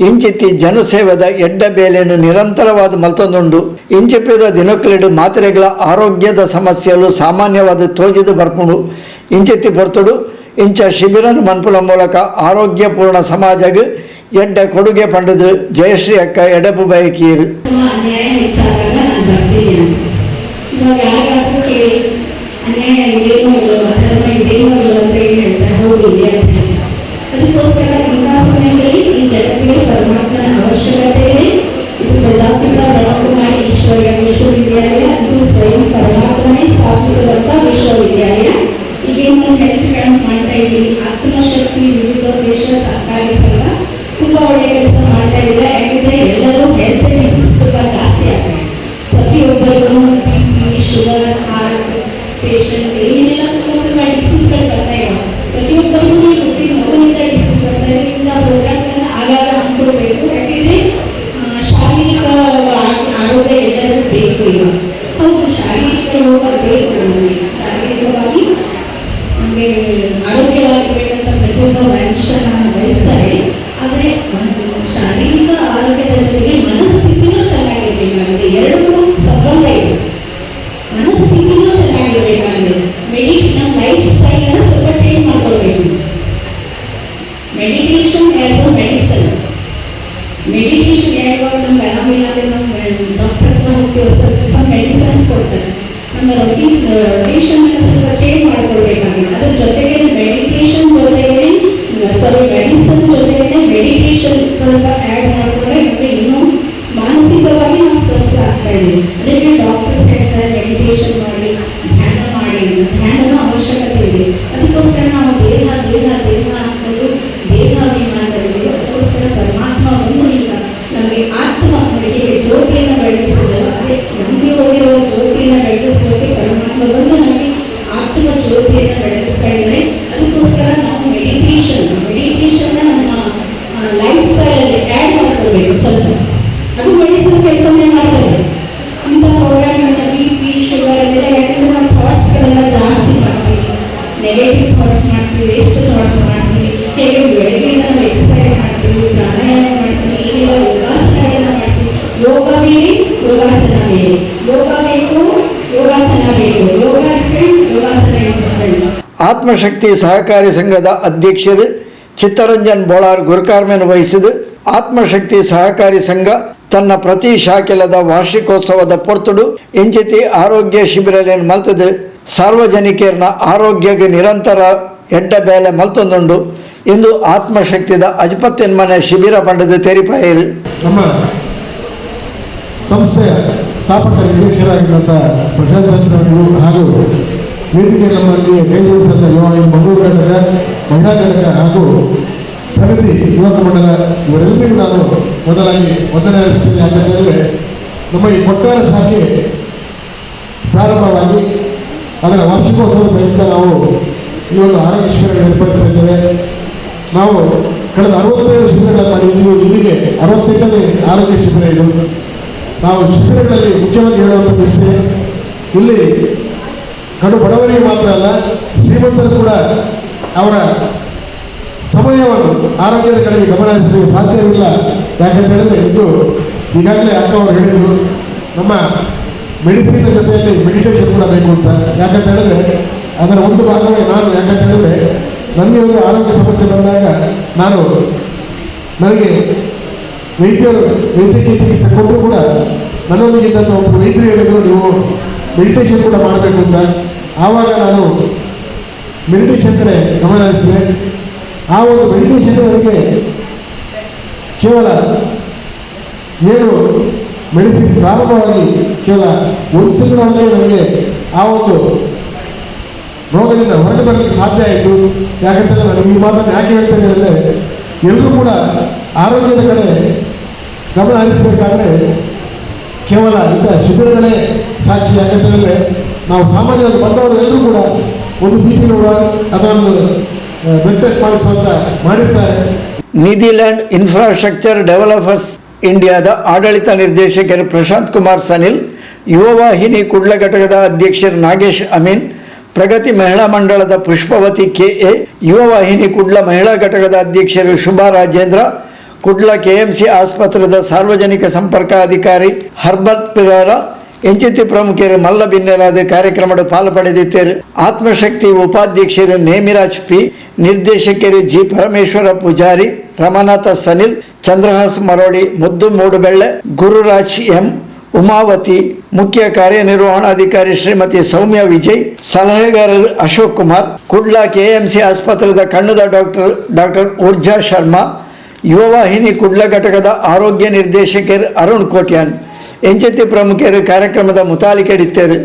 ಇಂಚಿತ್ತಿ ಜನಸೇವೆದ ಎಡ್ಡ ಬೇಲೆಯನ್ನು ನಿರಂತರವಾದ ಮಲ್ತೊಂದುಂಡು. ಇಂಚಿಪಿದ ದಿನಕ್ಲೆಡು ಮಾತ್ರೆಗಳ ಆರೋಗ್ಯದ ಸಮಸ್ಯೆಗಳು ಸಾಮಾನ್ಯವಾದ ತೋಜಿದು ಬರ್ಪುಂಡು. ಇಂಚಿತ್ತಿ ಪೊರ್ತುಡು ಇಂಚ ಶಿಬಿರನು ಮನ್ಪುನ ಮೂಲಕ ಆರೋಗ್ಯಪೂರ್ಣ ಸಮಾಜಗ್ ಎಡ್ಡ ಕೊಡುಗೆ ಪಂಡದು ಜಯಶ್ರೀ ಅಕ್ಕ ಎಡಪು ಬಯಕೀರು. ಅನ್ಯಾಯ ಹೆಚ್ಚಾದಾಗ ನಾನು ಬರ್ತೀನಿ ಅಂತ. ಇವಾಗ ಯಾರಿಗಾದ್ರೂ ಕೇಳಿ ಅನ್ಯಾಯ ಇದೇನೋ ಇಲ್ಲೋ, ಅಧರ್ಮ ಇದೇನೋ ಇಲ್ಲೋ ಅಂತ ಏನು ಹೇಳ್ತಾರೆ? ಹೌದು, ಇದೆ ಅಂತ ಹೇಳ್ತಾರೆ. ಅದಕ್ಕೋಸ್ಕರ ಇಂಥ ಸಮಯದಲ್ಲಿ ಈ ಜಗತ್ತಿಗೆ ಪರಮಾತ್ಮನ ಅವಶ್ಯಕತೆ ಇದೆ. ಇದು ಪ್ರಜಾಪಿತ ಬ್ರಹ್ಮಕುಮಾರಿ ಈಶ್ವರ್ಯ ವಿಶ್ವವಿದ್ಯಾಲಯ, ಇದು ಸ್ವಯಂ ಪರಮಾತ್ಮನೇ ಸ್ಥಾಪಿಸಿದಂತ ವಿಶ್ವವಿದ್ಯಾಲಯ. ಈಗ ನಾವು ಹೆಲ್ತ್ ಕ್ಯಾಂಪ್ ಮಾಡ್ತಾ ಇದ್ದೀವಿ. ಆತ್ಮಶಕ್ತಿ ವಿವಿಧೋದ್ದೇಶ ಸಹಕಾರಿ ಸಂಘ ತುಂಬಾ ಒಳ್ಳೆಯ ಕೆಲಸ ಮಾಡ್ತಾ ಇದೆ. ಯಾಕಂದ್ರೆ ಎಲ್ಲರೂ ಹೆಲ್ತ್ ಡಿಸೀಸ್ ತುಂಬಾ ಜಾಸ್ತಿ ಆಗ್ತದೆ. ಪ್ರತಿಯೊಬ್ಬರಿಗೂ BP, sugar, heart patient ಏನೆಲ್ಲ ತುಂಬ ತುಂಬ ಡಿಸೀಸ್ಗಳು ಬರ್ತಾ ಇದ್ದಾವೆ. ಪ್ರತಿಯೊಬ್ಬರಿಗೂ ಹುಟ್ಟಿದ ಮಗುವಿಂದ ಡಿಸೀಸ್ ಬರ್ತಾ ಇದೆ. ಇಂಥ ಪ್ರೋಗ್ರಾಮ್ಗಳನ್ನ ಆಗಾಗ ಹಮ್ಮಿಕೊಳ್ಬೇಕು. ಯಾಕಂದ್ರೆ ಬೇಕು ನಮಗೆ. ಶಾರೀರಿಕವಾಗಿ ನಮಗೆ ಆರೋಗ್ಯವಾಗಿರ್ಬೇಕಂತ ಪ್ರತಿಯೊಬ್ಬ ಮನುಷ್ಯನ ಬಯಸ್ತಾರೆ. ಆದರೆ ಒಂದು ಶಾರೀರಿಕ ಆರೋಗ್ಯದ ಜೊತೆಗೆ ಮನಸ್ಥಿತಿನೂ ಚೆನ್ನಾಗಿರ್ಬೇಕಾಗಿದೆ. ಎರಡಕ್ಕೂ ಸಂಬಂಧ ಇದೆ. ಮನಸ್ಥಿತಿನೂ ಚೆನ್ನಾಗಿರ್ಬೇಕಾಗಿದೆ. ನಮ್ಮ ಲೈಫ್ ಸ್ಟೈಲನ್ನು ಸ್ವಲ್ಪ ಚೇಂಜ್ ಮಾಡ್ಕೊಳ್ಬೇಕು. Meditation as a medicine. Meditation ಯಾವಾಗ ನಮ್ಗೆ ಆರಾಮಿಲ್ಲ ಅಂದ್ರೆ ನಾವು ಡಾಕ್ಟರ್ ಹತ್ರ ಹೋಗ್ತೀವಿ, ಸ್ವಲ್ಪ ಸಮ್ ಮೆಡಿಸಿನ್ಸ್ ಕೊಡ್ತಾರೆ. ನಮ್ಮ ರೊಟೇಷನ್ ಅನ್ನು ಸ್ವಲ್ಪ ಚೇಂಜ್ ಮಾಡ್ಕೊಳ್ಬೇಕಾಗಿದೆ. ಅದ್ರ ಜೊತೆಗೆ ಮೆಡಿಟೇಷನ್ ಜೊತೆಗೆ, ಸಾರಿ, ಮೆಡಿಸಿನ್ ಜೊತೆಗೆ ಮೆಡಿಟೇಷನ್ ಸ್ವಲ್ಪ ಆ್ಯಡ್ ಮಾಡಿಕೊಂಡ್ರೆ ನಮಗೆ ಇನ್ನೂ ಮಾನಸಿಕವಾಗಿ ನಾವು ಸ್ವಸ್ಥ ಆಗ್ತಾ ಇದೀವಿ. ಅದಕ್ಕೆ ಡಾಕ್ಟರ್ಸ್ ಹೇಳ್ತಾರೆ, ಮೆಡಿಟೇಷನ್ ಮಾಡಿ, ಧ್ಯಾನ ಮಾಡಿ ಅಂತ. ಧ್ಯಾನದ ಅವಶ್ಯಕತೆ ಇದೆ. ಅದಕ್ಕೋಸ್ಕರ ನಾವು ದೇಹ ದೇಹ ದೇಹ ಅಂದ್ಕೊಂಡು ದೇಹಾಭಿಮಾನದಲ್ಲಿದ್ದೀವಿ. ಅದಕ್ಕೋಸ್ಕರ ಪರಮಾತ್ಮ ಒಂದು ಈಗ ನಮಗೆ ಆತ್ಮ ನೋಡಿ, ಹೇಗೆ ಜ್ಯೋತಿಯನ್ನು ಬೆಳಗಿಸಿದರೋ, ಅದೇ ನಮಗೆ ಹೋಗಿರುವ ಜ್ಯೋತಿಯನ್ನು ಬೆಳಗಿಸೋದಕ್ಕೆ ಪರಮಾತ್ಮ ಬಂದು ನಮಗೆ ಆತ್ಮ ಜ್ಯೋತಿಯನ್ನು ಬೆಳಗಿಸ್ತಾ ಇದ್ದಾರೆ. ಅದಕ್ಕೋಸ್ಕರ ನಾವು ಮೆಡಿಟೇಷನ್ ಮೆಡಿಟೇಷನ್ ನಮ್ಮ ಲೈಫ್ ಸ್ಟೈಲಲ್ಲಿ ಆ್ಯಡ್ ಮಾಡ್ಕೊಳ್ಬೇಕು ಸ್ವಲ್ಪ. ಅದು ಮೆಡಿಸಿನ್ ಕೆಲಸನೇ ಮಾಡ್ತದೆ. ಇಂಥ ಪ್ರೋಗ್ರಾಮ್ಗಳನ್ನ BP, sugar ಅದೆಲ್ಲ, ಯಾಕಂದ್ರೆ ನಾವು ಥಾಟ್ಸ್ಗಳೆಲ್ಲ ಜಾಸ್ತಿ ಮಾಡ್ತೀವಿ, ನೆಗೆಟಿವ್ ಥಾಟ್ಸ್ ಮಾಡ್ತೀವಿ, ವೇಸ್ಟ್ ಥಾಟ್ಸ್ ಮಾಡ್ತೀವಿ. ಹೇಗೆ ಬೆಳಗ್ಗೆ ನಾವು ಎಕ್ಸಸೈಸ್ ಮಾಡ್ತೀವಿ, ಪ್ರಾಣಾಯಾಮ ಮಾಡ್ತೀವಿ, ಏನೆಲ್ಲ ಯೋಗಾಸನಗಳನ್ನ ಮಾಡ್ತೀವಿ. ಯೋಗ ಬೇರೆ, ಯೋಗಾಸನ ಬೇರೆ. ಯೋಗ ಬೇಕು, ಯೋಗಾಸನ ಬೇಕು. ಯೋಗ ಡಿಫ್ರೆಂಟ್, ಯೋಗಾಸನ is different. ಆತ್ಮಶಕ್ತಿ ಸಹಕಾರಿ ಸಂಘದ ಅಧ್ಯಕ್ಷರು ಚಿತ್ತರಂಜನ್ ಬೋಳಾರ್ ಗುರುಕಾರ್ಮೆನ್ ವಹಿಸಿದು ಆತ್ಮಶಕ್ತಿ ಸಹಕಾರಿ ಸಂಘ ತನ್ನ ಪ್ರತಿ ಶಾಖೆಲದ ವಾರ್ಷಿಕೋತ್ಸವದ ಪೊರ್ತುಡು ಇಂಚಿತಿ ಆರೋಗ್ಯ ಶಿಬಿರಲೇನು ಮಲ್ತದು ಸಾರ್ವಜನಿಕರ್ನ ಆರೋಗ್ಯಕ್ಕೆ ನಿರಂತರ ಎಡ್ಡ ಬೇಲೆ ಮಲ್ತೊಂದುಂಡು ಇಂದು ಆತ್ಮಶಕ್ತಿದ ಅಜ್ಪತ್ತೆನ್ಮನೆ ಶಿಬಿರ ಪಂಡದ ತೆರಿಪಾಯರು. ನಮ್ಮ ಸಂಸ್ಥೆಯ ಸ್ಥಾಪಕ ನಿರ್ದೇಶಕರಾಗಿದ್ದಂಥ ಪ್ರಶಾಂತ್ ಸಂತ್ರವರಿಗೂ ಹಾಗೂ ವೇದಿಕೆ ನಮ್ಮಲ್ಲಿ ಕೈ ಜೋಡಿಸಿದಂಥ ಯುವ ಮಂಗಳೂರು ಘಟಕ, ಮಹಿಳಾ ಘಟಕ ಹಾಗೂ ಪ್ರಗತಿ ಯುವಕ ಮಂಡಲ, ಇವರೆಲ್ಲರಿಗೂ ನಾನು ಮೊದಲಾಗಿ ವಂದನೆ ಅರ್ಪಿಸ್ತೀನಿ. ಯಾಕಂತ ಹೇಳಿದ್ರೆ, ನಮ್ಮ ಈ ಕೊಟ್ಟಾರ ಶಾಖೆ ಪ್ರಾರಂಭವಾಗಿ ಅದರ ವಾರ್ಷಿಕೋತ್ಸವದ ಪ್ರಯುಕ್ತ ನಾವು ಈ ಒಂದು ಆರೋಗ್ಯ ಶಿಬಿರಗಳನ್ನು ಏರ್ಪಡಿಸ್ತಾ ಇದ್ದೇವೆ. ನಾವು ಕಳೆದ 67 ಶಿಬಿರಗಳನ್ನು ಮಾಡಿದ್ದೀವಿ. ಇಲ್ಲಿಗೆ 68ನೇ ಆರೋಗ್ಯ ಶಿಬಿರ ಇದು. ನಾವು ಶಿಬಿರಗಳಲ್ಲಿ ಮುಖ್ಯವಾಗಿ ಹೇಳುವಂಥದ್ದು ಇಷ್ಟೇ, ಇಲ್ಲಿ ಕಡು ಬಡವರಿಗೆ ಮಾತ್ರ ಅಲ್ಲ, ಶ್ರೀಮಂತರು ಕೂಡ ಅವರ ಸಮಯವನ್ನು ಆರೋಗ್ಯದ ಕಡೆಗೆ ಗಮನ ಹರಿಸಲಿಕ್ಕೆ ಸಾಧ್ಯವಿಲ್ಲ. ಯಾಕಂತ ಹೇಳಿದ್ರೆ, ಇದು ಈಗಾಗಲೇ ಅಕ್ಕ ಅವರು ಹೇಳಿದರು, ನಮ್ಮ ಮೆಡಿಸಿನ್ ಜೊತೆಯಲ್ಲಿ ಮೆಡಿಟೇಷನ್ ಕೂಡ ಬೇಕು ಅಂತ. ಯಾಕಂತ ಹೇಳಿದ್ರೆ, ಅದರ ಒಂದು ಭಾಗವೇ ನಾನು. ಯಾಕಂತ ಹೇಳಿದ್ರೆ, ನನಗೆ ಒಂದು ಆರೋಗ್ಯ ಸಮಸ್ಯೆ ಬಂದಾಗ ನನಗೆ ವೈದ್ಯರು ವೈದ್ಯಕೀಯ ಚಿಕಿತ್ಸೆ ಕೊಟ್ಟರು ಕೂಡ, ನನ್ನೊಂದಿಗೆ ಇದ್ದಂಥ ಒಬ್ಬರು ವೈದ್ಯರು ಹೇಳಿದರು, ನೀವು ಮೆಡಿಟೇಷನ್ ಕೂಡ ಮಾಡಬೇಕು ಅಂತ. ಆವಾಗ ನಾನು ಮೆಡಿಟೇಷನ್ ಕಡೆ ಗಮನ ಹರಿಸಿದೆ. ಆ ಒಂದು ಮೆಡಿಟೇಷನ್ ನನಗೆ ಕೇವಲ ಏನು ಮೆಡಿಸಿನ್ ಪ್ರಾರಂಭವಾಗಿ ಕೇವಲ ಒಂದು ತಿಂಗಳೊಳಗೆ ನನಗೆ ಆ ಒಂದು ರೋಗದಿಂದ ಹೊರಗೆ ಬರಲಿಕ್ಕೆ ಸಾಧ್ಯ ಆಯಿತು. ಯಾಕಂತಂದರೆ, ನನಗೆ ಈ ಮಾತನ್ನು ಯಾಕೆ ಹೇಳ್ತೇನೆ ಹೇಳಿದ್ರೆ, ಎಲ್ಲರೂ ಕೂಡ ಆರೋಗ್ಯದ ಕಡೆ ಗಮನ ಹರಿಸಬೇಕಾದ್ರೆ ಕೇವಲ ಇಂಥ ಶಿಬಿರಗಳೇ ಸಾಕ್ಷಿ. ಯಾಕಂತ ಹೇಳಿದ್ರೆ, ನಾವು ಸಾಮಾನ್ಯವಾಗಿ ಬಂದವರು ಎಲ್ಲರೂ ಕೂಡ ಒಂದು ಬಿಪಿ ನೋಡುವ ಅಥವಾ ಒಂದು ಬ್ಲಡ್ ಟೆಸ್ಟ್ ಮಾಡಿಸುವಂತ ಮಾಡಿಸ್ತಾರೆ. ನಿಧಿಲ್ಯಾಂಡ್ ಇನ್ಫ್ರಾಸ್ಟ್ರಕ್ಚರ್ ಡೆವಲಪರ್ಸ್ ಇಂಡಿಯಾದ ಆಡಳಿತ ನಿರ್ದೇಶಕರು ಪ್ರಶಾಂತ್ ಕುಮಾರ್ ಸನಿಲ್, ಯುವವಾಹಿನಿ ಕುಡ್ಲ ಘಟಕದ ಅಧ್ಯಕ್ಷರು ನಾಗೇಶ್ ಅಮೀನ್, ಪ್ರಗತಿ ಮಹಿಳಾ ಮಂಡಳದ ಪುಷ್ಪವತಿ ಕೆಎ, ಯುವವಾಹಿನಿ ಕುಡ್ಲ ಮಹಿಳಾ ಘಟಕದ ಅಧ್ಯಕ್ಷರು ಶುಭಾ ರಾಜೇಂದ್ರ, ಕುಡ್ಲ ಕೆಎಂಸಿ ಆಸ್ಪತ್ರೆದ ಸಾರ್ವಜನಿಕ ಸಂಪರ್ಕ ಅಧಿಕಾರಿ ಹರ್ಬತ್ ಪಿರಾರ ಇಂಚಿತಿ ಪ್ರಮುಖರು ಮಲ್ಲ ಬಿನ್ನೆರಾದ ಕಾರ್ಯಕ್ರಮದ ಪಾಲು ಪಡೆದಿದ್ದರು. ಆತ್ಮಶಕ್ತಿ ಉಪಾಧ್ಯಕ್ಷರು ನೇಮಿರಾಜ್ ಪಿ, ನಿರ್ದೇಶಕರು ಜಿ ಪರಮೇಶ್ವರ ಪೂಜಾರಿ, ರಮನಾಥ ಸನಿಲ್, ಚಂದ್ರಹಾಸ್ ಮರೋಳಿ, ಮುದ್ದು ಮೂಡುಬೆಳ್ಳೆ, ಗುರುರಾಜ್ ಎಂ, ಉಮಾವತಿ, ಮುಖ್ಯ ಕಾರ್ಯನಿರ್ವಹಣಾಧಿಕಾರಿ ಶ್ರೀಮತಿ ಸೌಮ್ಯ ವಿಜಯ್, ಸಲಹೆಗಾರರು ಅಶೋಕ್ ಕುಮಾರ್, ಕುಡ್ಲ ಕೆಎಂಸಿ ಆಸ್ಪತ್ರೆದ ಕಣ್ಣುದ ಡಾಕ್ಟರ್ ಡಾಕ್ಟರ್ ಊರ್ಜಾ ಶರ್ಮಾ, ಯುವವಾಹಿನಿ ಕುಡ್ಲ ಘಟಕದ ಆರೋಗ್ಯ ನಿರ್ದೇಶಕರು ಅರುಣ್ ಕೋಟ್ಯಾನ್ ಇಂಚಿತಿ ಪ್ರಮುಖರು ಕಾರ್ಯಕ್ರಮದ ಮುತಾಲಿಕೆಡಿತ್ತರು.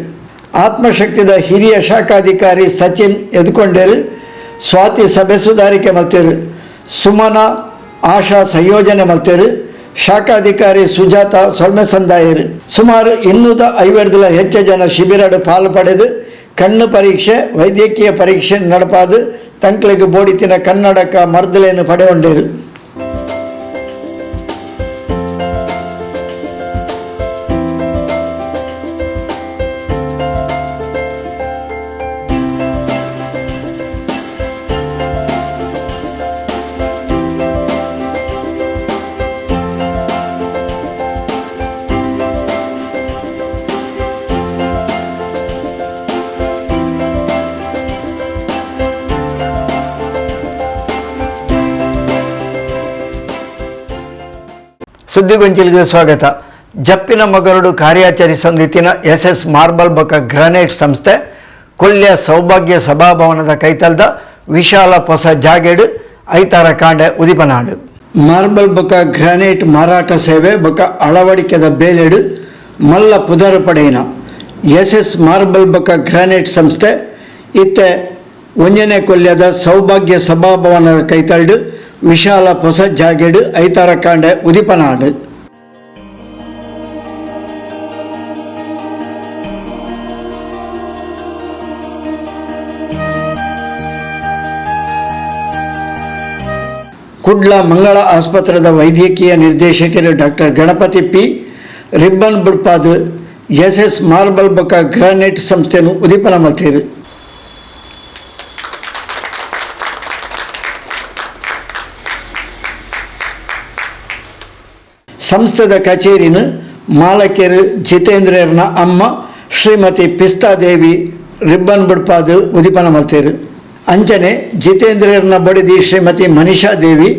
ಆತ್ಮಶಕ್ತಿದ ಹಿರಿಯ ಶಾಖಾಧಿಕಾರಿ ಸಚಿನ್ ಎದ್ಕೊಂಡೇರು, ಸ್ವಾತಿ ಸಭೆ ಸುಧಾರಿಕೆ ಮಲ್ತೇರು, ಸುಮನ ಆಶಾ ಸಂಯೋಜನೆ ಮಲ್ತೇರು, ಶಾಖಾಧಿಕಾರಿ ಸುಜಾತ ಸೊಲ್ಮೆ ಸಂದಾಯರು. ಸುಮಾರು 250ಲ ಹೆಚ್ಚು ಜನ ಶಿಬಿರಡು ಪಾಲು ಪಡೆದು ಕಣ್ಣು ಪರೀಕ್ಷೆ, ವೈದ್ಯಕೀಯ ಪರೀಕ್ಷೆ ನಡಪಾದು ತಂಕ್ಲೆಗ್ ಬೋಡಿತಿನ ಕನ್ನಡಕ ಮರ್ದಲೇನು ಪಡೆಗೊಂಡೇರು. ಸುದ್ದಿಗೊಂಚಿಲಿಗೆ ಸ್ವಾಗತ. ಜಪ್ಪಿನ ಮಗರುಡು ಕಾರ್ಯಾಚರಿಸೊಂದಿತ್ತಿನ S S marble ಬೊಕ ಗ್ರಾನೈಟ್ ಸಂಸ್ಥೆ ಕೊಲ್ಯ ಸೌಭಾಗ್ಯ ಸಭಾಭವನದ ಕೈತಲ್ದ ವಿಶಾಲ ಹೊಸ ಜಾಗೆಡು ಐತಾರ ಕಾಂಡೆ ಉದಿಪನಾಡು. ಮಾರ್ಬಲ್ ಬೊಕ ಗ್ರಾನೈಟ್ ಮಾರಾಟ ಸೇವೆ ಬೊಕ ಅಳವಡಿಕೆದ ಬೇಲೆಡು ಮಲ್ಲ ಪುದರು ಪಡೆಯಿನ S S marble ಬೊಕ ಗ್ರಾನೈಟ್ ಸಂಸ್ಥೆ ಇತ್ತೆ ಒಂಜನೆ ಕೊಲ್ಯದ ಸೌಭಾಗ್ಯ ಸಭಾಭವನದ ಕೈತಲ್ಡು ವಿಶಾಲ ಹೊಸ ಜಾಗೆಡು ಐತಾರ ಕಾಂಡೆ ಉದಿಪನಾಡು. ಕುಡ್ಲ ಮಂಗಳ ಆಸ್ಪತ್ರೆದ ವೈದ್ಯಕೀಯ ನಿರ್ದೇಶಕರು doctor Ganapati P ribbon ಬುಡ್ಪಾದ್ S S marble ಬೊಕ ಗ್ರಾನೈಟ್ ಸಂಸ್ಥೆಯನ್ನು ಉದಿಪನ ಮಲ್ತೇರು. ಸಂಸ್ಥೆದ ಕಚೇರಿನ ಮಾಲಕರು ಜಿತೇಂದ್ರನ ಅಮ್ಮ ಶ್ರೀಮತಿ ಪಿಸ್ತಾದೇವಿ ರಿಬ್ಬನ್ ಬುಡ್ಪಾದ್ ಉದಿಪನ ಮಲ್ತೇರು. ಅಂಚನೆ ಜಿತೇಂದ್ರನ ಬಡಿದಿ ಶ್ರೀಮತಿ ಮನಿಷಾ ದೇವಿ,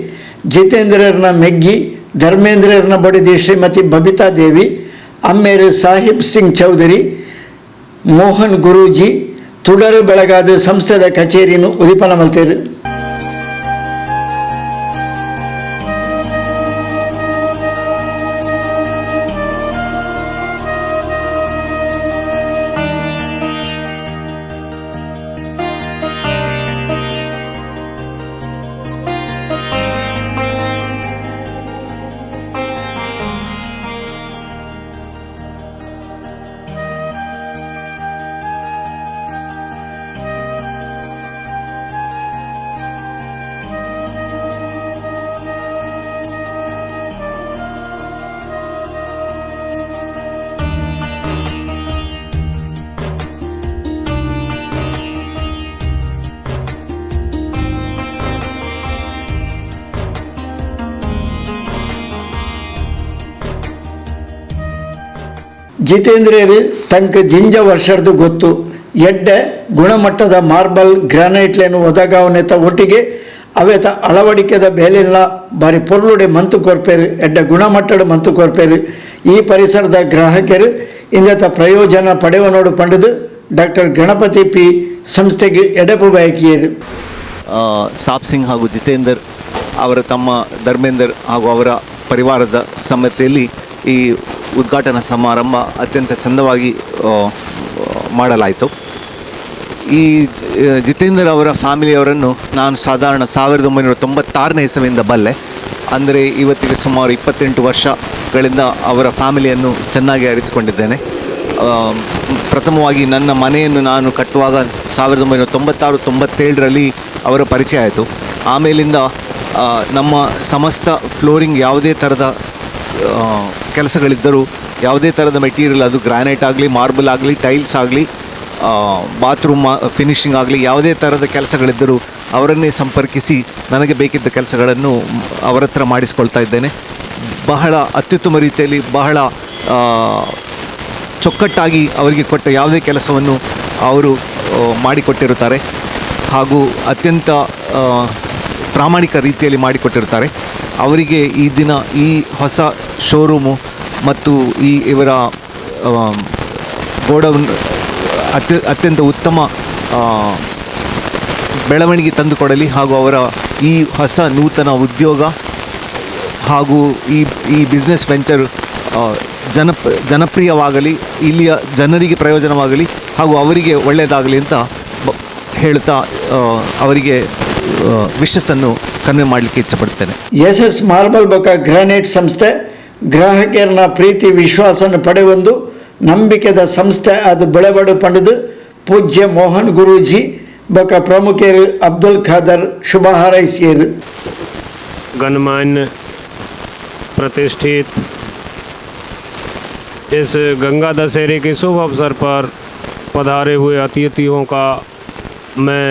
ಜಿತೇಂದ್ರನ ಮೆಗ್ಗಿ ಧರ್ಮೇಂದ್ರನ ಬಡಿದಿ ಶ್ರೀಮತಿ ಬಬಿತಾ ದೇವಿ, ಅಮ್ಮೇರು ಸಾಹಿಬ್ ಸಿಂಗ್ ಚೌಧರಿ, ಮೋಹನ್ ಗುರೂಜಿ ತುಡರು ಬೆಳಗಾದ ಸಂಸ್ಥೆದ ಕಚೇರಿನು ಉದಿಪನ ಮಲ್ತೇರು. ಜಿತೇಂದ್ರಿಯರು ತಂಕ್ ಜಿಂಜ ವರ್ಷದ ಗೊತ್ತು ಎಡ್ಡೆ ಗುಣಮಟ್ಟದ ಮಾರ್ಬಲ್ ಗ್ರಾನೈಟ್ಲೇನು ಒದಗಾವನೆತ ಒಟ್ಟಿಗೆ ಅವೆತ ಅಳವಡಿಕೆದ ಬೇಲೆಲ್ಲ ಬಾರಿ ಪೊರ್ಲುಡೆ ಮಂತು ಕೊರ್ಪೇರು, ಎಡ್ಡೆ ಗುಣಮಟ್ಟದ ಮಂತು ಕೊರ್ಪೇರು. ಈ ಪರಿಸರದ ಗ್ರಾಹಕರು ಇಂದತ ಪ್ರಯೋಜನ ಪಡೆವ ನೋಡು ಪಂಡದು ಡಾಕ್ಟರ್ ಗಣಪತಿ ಪಿ ಸಂಸ್ಥೆಗೆ ಎಡಪು ಬಯಕಿಯರು. ಸಾಬ್ ಸಿಂಗ್ ಹಾಗೂ ಜಿತೇಂದರ್ ಅವರ ತಮ್ಮ ಧರ್ಮೇಂದರ್ ಹಾಗೂ ಅವರ ಪರಿವಾರದ ಸಮ್ಮತಿಯಲ್ಲಿ ಈ ಉದ್ಘಾಟನಾ ಸಮಾರಂಭ ಅತ್ಯಂತ ಚಂದವಾಗಿ ಮಾಡಲಾಯಿತು. ಈ ಜಿತೇಂದರ್ ಅವರ ಫ್ಯಾಮಿಲಿಯವರನ್ನು ನಾನು ಸಾಧಾರಣ 1996ನೇ ಇಸವಿಯಿಂದ ಬಲ್ಲೆ. ಅಂದರೆ ಇವತ್ತಿಗೆ ಸುಮಾರು 28 ವರ್ಷಗಳಿಂದ ಅವರ ಫ್ಯಾಮಿಲಿಯನ್ನು ಚೆನ್ನಾಗಿ ಅರಿತುಕೊಂಡಿದ್ದೇನೆ. ಪ್ರಥಮವಾಗಿ ನನ್ನ ಮನೆಯನ್ನು ನಾನು ಕಟ್ಟುವಾಗ 1996-97ರಲ್ಲಿ ಅವರ ಪರಿಚಯ ಆಯಿತು. ಆಮೇಲಿಂದ ನಮ್ಮ ಸಮಸ್ತ ಫ್ಲೋರಿಂಗ್ ಯಾವುದೇ ಥರದ ಕೆಲಸಗಳಿದ್ದರೂ, ಯಾವುದೇ ಥರದ ಮೆಟೀರಿಯಲ್, ಅದು ಗ್ರಾನೈಟ್ ಆಗಲಿ, ಮಾರ್ಬಲ್ ಆಗಲಿ, ಟೈಲ್ಸ್ ಆಗಲಿ, ಬಾತ್ರೂಮ್ ಫಿನಿಷಿಂಗ್ ಆಗಲಿ, ಯಾವುದೇ ಥರದ ಕೆಲಸಗಳಿದ್ದರೂ ಅವರನ್ನೇ ಸಂಪರ್ಕಿಸಿ ನನಗೆ ಬೇಕಿದ್ದ ಕೆಲಸಗಳನ್ನು ಅವರ ಹತ್ರ ಮಾಡಿಸ್ಕೊಳ್ತಾ ಇದ್ದೇನೆ. ಬಹಳ ಅತ್ಯುತ್ತಮ ರೀತಿಯಲ್ಲಿ, ಬಹಳ ಚೊಕ್ಕಟ್ಟಾಗಿ ಅವರಿಗೆ ಕೊಟ್ಟ ಯಾವುದೇ ಕೆಲಸವನ್ನು ಅವರು ಮಾಡಿಕೊಟ್ಟಿರುತ್ತಾರೆ ಹಾಗೂ ಅತ್ಯಂತ ಪ್ರಾಮಾಣಿಕ ರೀತಿಯಲ್ಲಿ ಮಾಡಿಕೊಟ್ಟಿರುತ್ತಾರೆ. ಅವರಿಗೆ ಈ ದಿನ ಈ ಹೊಸ ಶೋರೂಮು ಮತ್ತು ಈ ಇವರ ಗೋಡೌನ್ ಅತ್ಯಂತ ಉತ್ತಮ ಬೆಳವಣಿಗೆ ತಂದುಕೊಡಲಿ ಹಾಗೂ ಅವರ ಈ ಹೊಸ ನೂತನ ಉದ್ಯೋಗ ಹಾಗೂ ಈ ಬಿಸ್ನೆಸ್ ವೆಂಚರ್ ಜನಪ್ರಿಯವಾಗಲಿ, ಇಲ್ಲಿಯ ಜನರಿಗೆ ಪ್ರಯೋಜನವಾಗಲಿ ಹಾಗೂ ಅವರಿಗೆ ಒಳ್ಳೆಯದಾಗಲಿ ಅಂತ ಹೇಳ್ತಾ ಅವರಿಗೆ ವಿಶಸ್ಸನ್ನು ಕನ್ವೆ ಮಾಡಲಿಕ್ಕೆ ಇಚ್ಛಪಡ್ತೇನೆ. S S marble ಬೊಕ ಗ್ರಾನೈಟ್ ಸಂಸ್ಥೆ ಗ್ರಾಹಕರನ್ನ ಪ್ರೀತಿ ವಿಶ್ವಾಸನ ಪಡೆಯೊಂದು ನಂಬಿಕೆದ ಸಂಸ್ಥೆ ಅದು ಬೆಳೆಬಡು ಪಡೆದು ಪೂಜ್ಯ ಮೋಹನ್ ಗುರೂಜಿ ಬೊಕ ಪ್ರಮುಖರು ಅಬ್ದುಲ್ ಖಾದರ್ ಶುಭ ಹಾರೈಸಿಯರು. गणमान्य प्रतिष्ठित इस गंगा दशहरे के शुभ अवसर पर पधारे हुए अतिथियों का मैं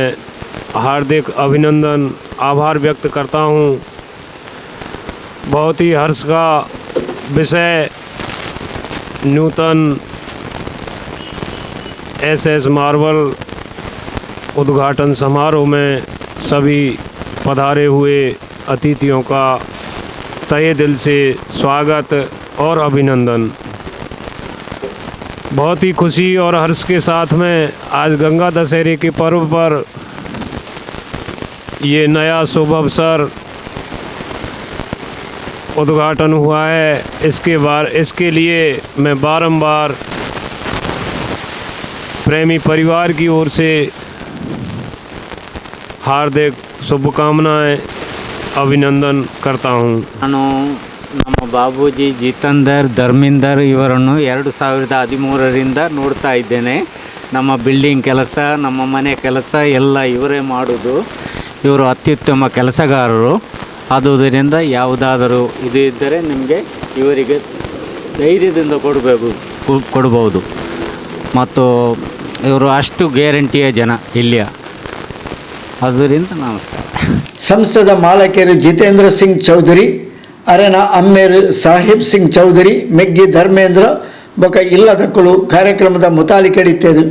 हार्दिक अभिनंदन आभार व्यक्त करता हूँ। बहुत ही हर्ष का विषय नूतन S S marble उद्घाटन समारोह में सभी पधारे हुए अतिथियों का तहे दिल से स्वागत और अभिनंदन। बहुत ही खुशी और हर्ष के साथ में आज गंगा दशहरे के पर्व पर ये नया शुभ अवसर उद्घाटन हुआ है। इसके लिए मैं बारंबार प्रेमी परिवार की ओर से हार्दिक शुभकामनाएं अभिनंदन करता हूं। ನಾನು ನಮ್ಮ ಬಾಬೂಜಿ ಜಿತೇಂದರ್ ಧರ್ಮಿಂದರ್ ಇವರನ್ನು 2013ರಿಂದ ನೋಡ್ತಾ ಇದ್ದೇನೆ. ನಮ್ಮ ಬಿಲ್ಡಿಂಗ್ ಕೆಲಸ, ನಮ್ಮ ಮನೆ ಕೆಲಸ ಎಲ್ಲ ಇವರೇ ಮಾಡೋದು. ಇವರು ಅತ್ಯುತ್ತಮ ಕೆಲಸಗಾರರು. ಆದುದರಿಂದ ಯಾವುದಾದರೂ ಇದು ಇದ್ದರೆ ನಿಮಗೆ ಇವರಿಗೆ ಧೈರ್ಯದಿಂದ ಕೊಡಬೇಕು, ಕೊಡ್ಬೋದು. ಮತ್ತು ಇವರು ಅಷ್ಟು ಗ್ಯಾರಂಟಿಯ ಜನ ಇಲ್ಲಿಯ. ಆದ್ದರಿಂದ ನಮಸ್ಕಾರ. ಸಂಸ್ಥೆದ ಮಾಲಕರು ಜಿತೇಂದ್ರ ಸಿಂಗ್ ಚೌಧರಿ, ಅರೆನ ಅಮ್ಮೇರು ಸಾಹಿಬ್ ಸಿಂಗ್ ಚೌಧರಿ, ಮೆಗ್ಗಿ ಧರ್ಮೇಂದ್ರ ಬೊಕ ಇಲ್ಲದಕ್ಕಳು ಕಾರ್ಯಕ್ರಮದ ಮುತಾಲಿಕೆಡಿತ್ತೇರು.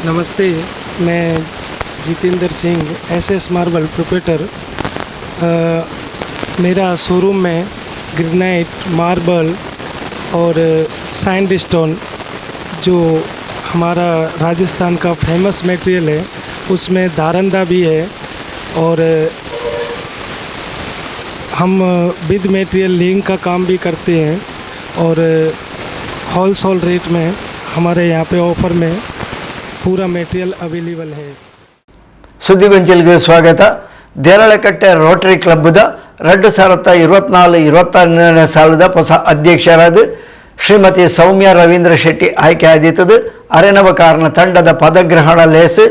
नमस्ते, मैं Jitendra Singh SS marble proprietor. मेरा शोरूम में ग्रेनाइट, मार्बल और सैंड स्टोन जो हमारा राजस्थान का फेमस मटेरियल है, उसमें धारंदा भी है और हम with material link का काम भी करते हैं और होलसेल रेट में हमारे यहाँ पे ऑफर में पूरा मटेरियल अवेलेबल है। ಸುದ್ದಿಗೊಂಚಿಲ್ಗೆ ಸ್ವಾಗತ. ದೇರಳಕಟ್ಟೆ ರೋಟರಿ ಕ್ಲಬ್ದ 2024-25ನೇ ಸಾಲದ ಹೊಸ ಅಧ್ಯಕ್ಷರಾದ ಶ್ರೀಮತಿ ಸೌಮ್ಯ ರವೀಂದ್ರ ಶೆಟ್ಟಿ ಆಯ್ಕೆ ಆದಿತ್ತದು. ಅರೆನವಕಾರನ ತಂಡದ ಪದಗ್ರಹಣ ಲೇಸು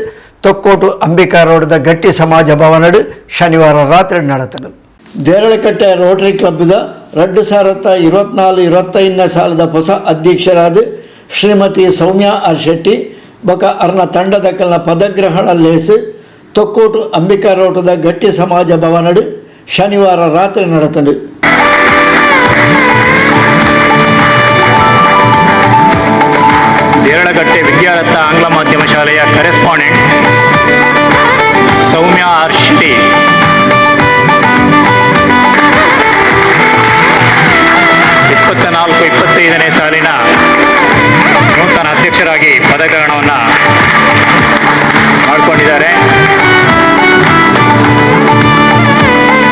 ತೊಕ್ಕೋಟು ಅಂಬಿಕಾ ರೋಡ್ದ ಗಟ್ಟಿ ಸಮಾಜ ಭವನಡು ಶನಿವಾರ ರಾತ್ರಿ ನಡೆತನು. ದೇರಳಕಟ್ಟೆ ರೋಟರಿ ಕ್ಲಬ್ದ 2024-25ನೇ ಸಾಲದ ಹೊಸ ಅಧ್ಯಕ್ಷರಾದ ಶ್ರೀಮತಿ ಸೌಮ್ಯ ಆರ್ ಶೆಟ್ಟಿ ಬೊಕ ಅರ್ನ ತಂಡದ ಕಲ್ನ ಪದಗ್ರಹಣ ಲೇಸು ತೊಕ್ಕೋಟು ಅಂಬಿಕಾ ರೋಟದ ಗಟ್ಟಿ ಸಮಾಜ ಭವನಡು ಶನಿವಾರ ರಾತ್ರಿ ನಡೆತನು. ದೇರಳಕಟ್ಟೆ ವಿದ್ಯಾರತ್ನ ಆಂಗ್ಲ ಮಾಧ್ಯಮ ಶಾಲೆಯ ಕರೆಸ್ಪಾಂಡೆಂಟ್ ಸೌಮ್ಯ ಆರ್ ಶೆಟ್ಟಿ 24-25ನೇ ಸಾಲಿನ ನೂತನ ಅಧ್ಯಕ್ಷರಾಗಿ ಪದಗ್ರಹಣವನ್ನು ಮಾಡಿಕೊಂಡಿದ್ದಾರೆ.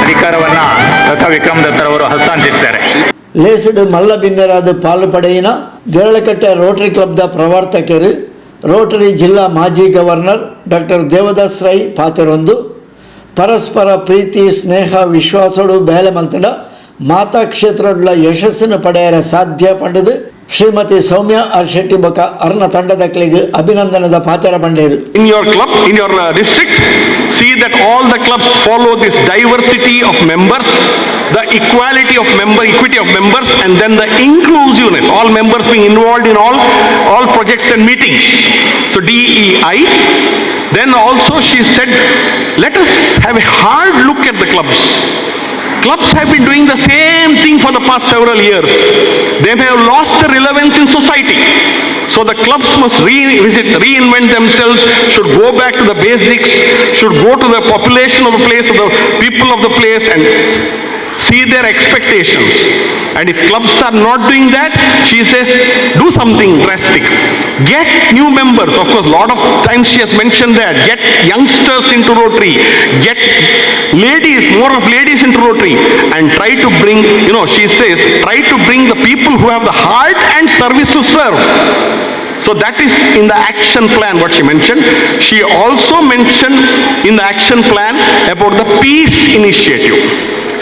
ಅಧಿಕಾರವನ್ನು ರಥ ವಿಕ್ರಮ್ ದತ್ತರವರು ಹಸ್ತಾಂತರಿಸಿದ್ದಾರೆ. ಲೇಸುಡು ಮಲ್ಲ ಬಿನ್ನರಾದ ಪಾಲು ಪಡೆಯಿನ ದೇರಳಕಟ್ಟೆ ರೋಟರಿ ಕ್ಲಬ್ದ ಪ್ರವರ್ತಕರು ರೋಟರಿ ಜಿಲ್ಲಾ ಮಾಜಿ ಗವರ್ನರ್ ಡಾಕ್ಟರ್ ದೇವದಾಸ್ ರೈ ಪಾತ್ರರೊಂದು ಪರಸ್ಪರ ಪ್ರೀತಿ ಸ್ನೇಹ ವಿಶ್ವಾಸೋಡು ಬೇಲೆ ಮಂತಂಡ ಮಾತಾ ಕ್ಷೇತ್ರಗಳ ಯಶಸ್ಸನ್ನು ಪಡೆಯರ ಸಾಧ್ಯ ಪಂಡದು ಶ್ರೀಮತಿ ಸೌಮ್ಯ ಆರ್ ಶೆಟ್ಟಿ ಬೊಕ ಅರ್ನ ತಂಡದಕ್ಲಿಗೆ ಅಭಿನಂದನದ ಪಾತ್ರ ಬಂಡೇರು. In your club, in your district, see that all the clubs follow this diversity of members, the equality of member, equity of members, and then the inclusiveness, all members being involved in all projects and meetings. So DEI. Then also she said, let us have a hard look at the clubs. Clubs have been doing the same thing for the past several years. They may have lost the relevance in society. So the clubs must revisit, reinvent themselves, should go back to the basics, should go to the population of the place, of the people of the place, and see their expectations. And if clubs are not doing that, she says, do something drastic. Get new members. Of course, a lot of times she has mentioned that. Get youngsters into Rotary. Get ladies, more of ladies into Rotary. And try to bring, you know, she says, try to bring the people who have the heart and service to serve. So that is in the action plan what she mentioned. She also mentioned in the action plan about the peace initiative.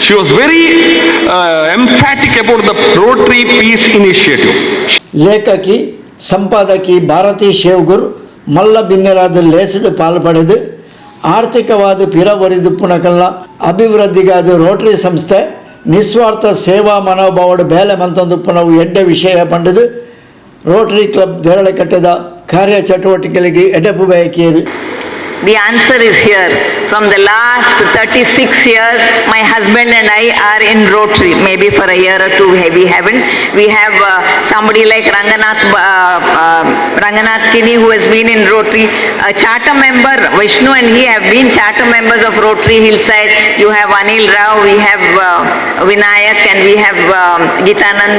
She was very emphatic about the Rotary Peace Initiative. ಲೇಖಕಿ ಸಂಪಾದಕಿ ಭಾರತಿ ಶೇವ್ಗುರ್ ಮಲ್ಲ ಬಿನ್ನರಾದ ಲೇಸಿಡು ಪಾಲು ಪಡೆದು ಆರ್ಥಿಕವಾದ ಪಿರವರಿದು ಪುಣಕಲ್ನ ಅಭಿವೃದ್ಧಿಗಾದ Rotary ಸಂಸ್ಥೆ ನಿಸ್ವಾರ್ಥ ಸೇವಾ ಮನೋಭಾವದ ಬೇಲೆ ಮಂತೊಂದು ಪುನವು ಎಡ್ಡೆ ವಿಷಯ ಪಂಡದು ರೋಟರಿ ಕ್ಲಬ್ ದೇರಳಕಟ್ಟೆದ ಕಾರ್ಯಚಟುವಟಿಕೆಗಳಿಗೆ ಎಡಪು ಬಯಕಿಯರು. The answer is here. From the last 36 years, my husband and I are in Rotary. Maybe for a year or two we haven't. We have somebody like Ranganath, Ranganath Kini, who has been in Rotary, a charter member. Vishnu and he have been charter members of Rotary Hillside. You have Anil Rao, we have Vinayak, and we have Gitanand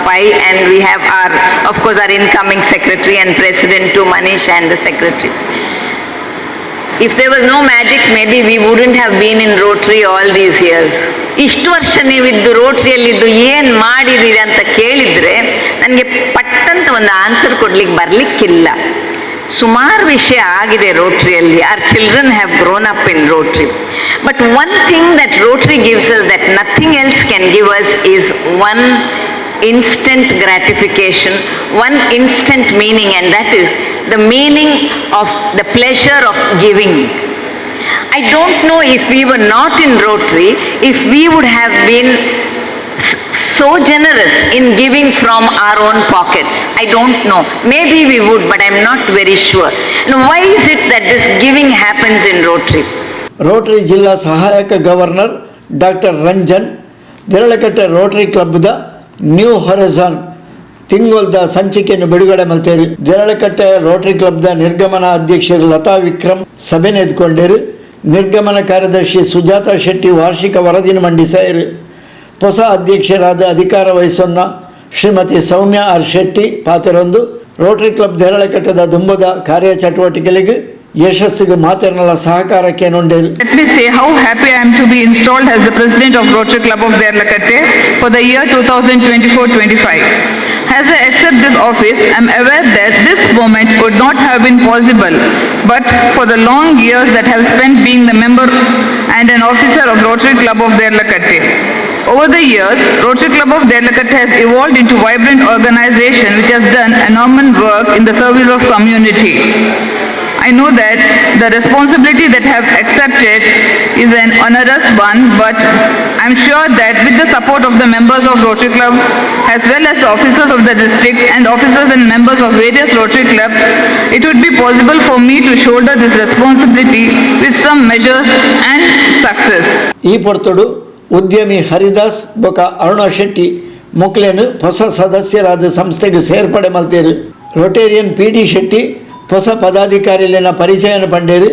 Pai, and we have our, of course, our incoming secretary and president to Manish and the secretary. If there was no magic, maybe we wouldn't have been in Rotary all these years. ಇಷ್ಟು ವರ್ಷ ನೀವಿದ್ದು ರೋಟ್ರಿಯಲ್ಲಿದ್ದು ಏನು ಮಾಡಿದ್ದೀರಿ ಅಂತ ಕೇಳಿದ್ರೆ ನನಗೆ ಪಟ್ಟಂತ ಒಂದು answer ಕೊಡ್ಲಿಕ್ಕೆ ಬರ್ಲಿಕ್ಕಿಲ್ಲ. ಸುಮಾರು ವಿಷಯ ಆಗಿದೆ ರೋಟ್ರಿಯಲ್ಲಿ. Our children have grown up in Rotary, but one thing that Rotary gives us that nothing else can give us is one instant gratification, one instant meaning, and that is the meaning of the pleasure of giving. I don't know if we were not in Rotary, if we would have been so generous in giving from our own pockets. I don't know. Maybe we would, but I'm not very sure. Now, why is it that this giving happens in Rotary? Rotary ಜಿಲ್ಲಾ ಸಹಾಯಕ governor doctor Ranjan Deralakatte Rotary ಕ್ಲಬ್ದ new horizon ತಿಂಗೊಲ್ದ ಸಂಚಿಕೆಯನ್ನು ಬಿಡುಗಡೆ ಮಲ್ತೇರು. Deralakatte Rotary ಕ್ಲಬ್ದ ನಿರ್ಗಮನ ಅಧ್ಯಕ್ಷರು ಲತಾ ವಿಕ್ರಮ್ ಸಭೆ ಎದ್ಕೊಂಡಿರು. ನಿರ್ಗಮನ ಕಾರ್ಯದರ್ಶಿ ಸುಜಾತ ಶೆಟ್ಟಿ ವಾರ್ಷಿಕ ವರದಿನ ಮಂಡಿಸಾಯರು. ಹೊಸ ಅಧ್ಯಕ್ಷರಾದ ಅಧಿಕಾರ ವಹಿಸೊನ್ನ ಶ್ರೀಮತಿ ಸೌಮ್ಯ ಆರ್ ಶೆಟ್ಟಿ ಪಾತೆರೊಂದು ರೋಟರಿ ಕ್ಲಬ್ ದೇರಳಕಟ್ಟೆದ ದುಂಬದ ಕಾರ್ಯಚಟುವಟಿಕೆಗಳಿಗೆ ಯಶಸ್ಸಿಗೆ ಮಾತೆರ್ನಲ ಸಹಕಾರಕ್ಕೆ ನೊಂಡೇರು. Let me say how happy I am to be installed as the president of Rotary Club of Derlakatte for the year 2024-25. As I accept this office, I am aware that this moment would not have been possible but for the long years that I have spent being the member and an officer of Rotary Club of Derlakatte. Over the years, Rotary Club of Derlakatte has evolved into vibrant organization which has done enormous work in the service of community. I know that the responsibility that I have accepted is an onerous one, but I am sure that with the support of the members of Rotary Club, as well as the officers of the district and officers and members of various Rotary Clubs, it would be possible for me to shoulder this responsibility with some measures and success. ಈ ಪೊರ್ತುಡು ಉದ್ಯಮಿ ಹರಿದಾಸ್ ಬೊಕ ಅರುಣ ಶೆಟ್ಟಿ ಮೊಕ್ಲೇನು ಹೊಸ ಸದಸ್ಯರಾದ ಸಂಸ್ಥೆಗೆ ಸೇರ್ಪಡೆ ಮಲ್ತೇರು. Rotarian P D Shetty ಹೊಸ ಪದಾಧಿಕಾರಿಲಿನ ಪರಿಚಯನ ಪಂಡೇರು.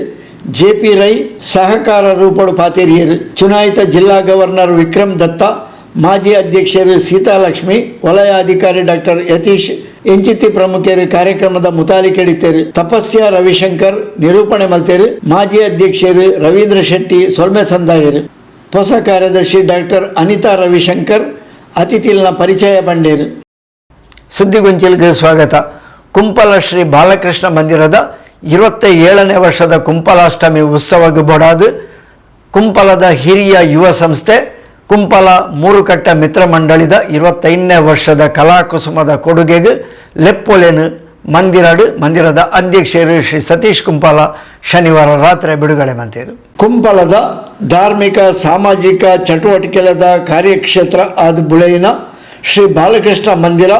J P Rai ಸಹಕಾರ ರೂಪಡು ಪಾತೇರಿಯರು. ಚುನಾಯಿತ ಜಿಲ್ಲಾ ಗವರ್ನರ್ ವಿಕ್ರಮ್ ದತ್ತ, ಮಾಜಿ ಅಧ್ಯಕ್ಷರು ಸೀತಾಲಕ್ಷ್ಮಿ, ವಲಯ ಅಧಿಕಾರಿ ಡಾಕ್ಟರ್ ಯತೀಶ್ ಇಂಚಿತ್ತಿ ಪ್ರಮುಖರು ಕಾರ್ಯಕ್ರಮದ ಮುತಾಲಿಕೆಡಿತೇರು. ತಪಸ್ಯ ರವಿಶಂಕರ್ ನಿರೂಪಣೆ ಮಲ್ತೇರು. ಮಾಜಿ ಅಧ್ಯಕ್ಷರು ರವೀಂದ್ರ ಶೆಟ್ಟಿ ಸೊಲ್ಮೆ ಸಂದಾಯರು. ಹೊಸ ಕಾರ್ಯದರ್ಶಿ ಡಾಕ್ಟರ್ ಅನಿತಾ ರವಿಶಂಕರ್ ಅತಿಥಿಲ್ನ ಪರಿಚಯ ಬಂಡೇರು. ಸುದ್ದಿಗೊಂಚಿಲ್ಗೆ ಸ್ವಾಗತ. ಕುಂಪಲ ಶ್ರೀ ಬಾಲಕೃಷ್ಣ ಮಂದಿರದ 27ನೇ ವರ್ಷದ ಕುಂಪಲಾಷ್ಟಮಿ ಉತ್ಸವಕ್ಕೆ ಬೊಡಾದು ಕುಂಪಲದ ಹಿರಿಯ ಯುವ ಸಂಸ್ಥೆ ಕುಂಪಲ ಮೂರುಕಟ್ಟ ಮಿತ್ರ ಮಂಡಳಿದ 25ನೇ ವರ್ಷದ ಕಲಾಕುಸುಮದ ಕೊಡುಗೆಗೆ ಲೆಪ್ಪೊಲೆನು ಮಂದಿರಡು ಮಂದಿರದ ಅಧ್ಯಕ್ಷರು ಶ್ರೀ ಸತೀಶ್ ಕುಂಪಲ ಶನಿವಾರ ರಾತ್ರಿ ಬಿಡುಗಡೆ ಮಂತೇರು. ಕುಂಪಲದ ಧಾರ್ಮಿಕ ಸಾಮಾಜಿಕ ಚಟುವಟಿಕೆಲದ ಕಾರ್ಯಕ್ಷೇತ್ರ ಆದ ಬುಳೆಯಿನ ಶ್ರೀ ಬಾಲಕೃಷ್ಣ ಮಂದಿರ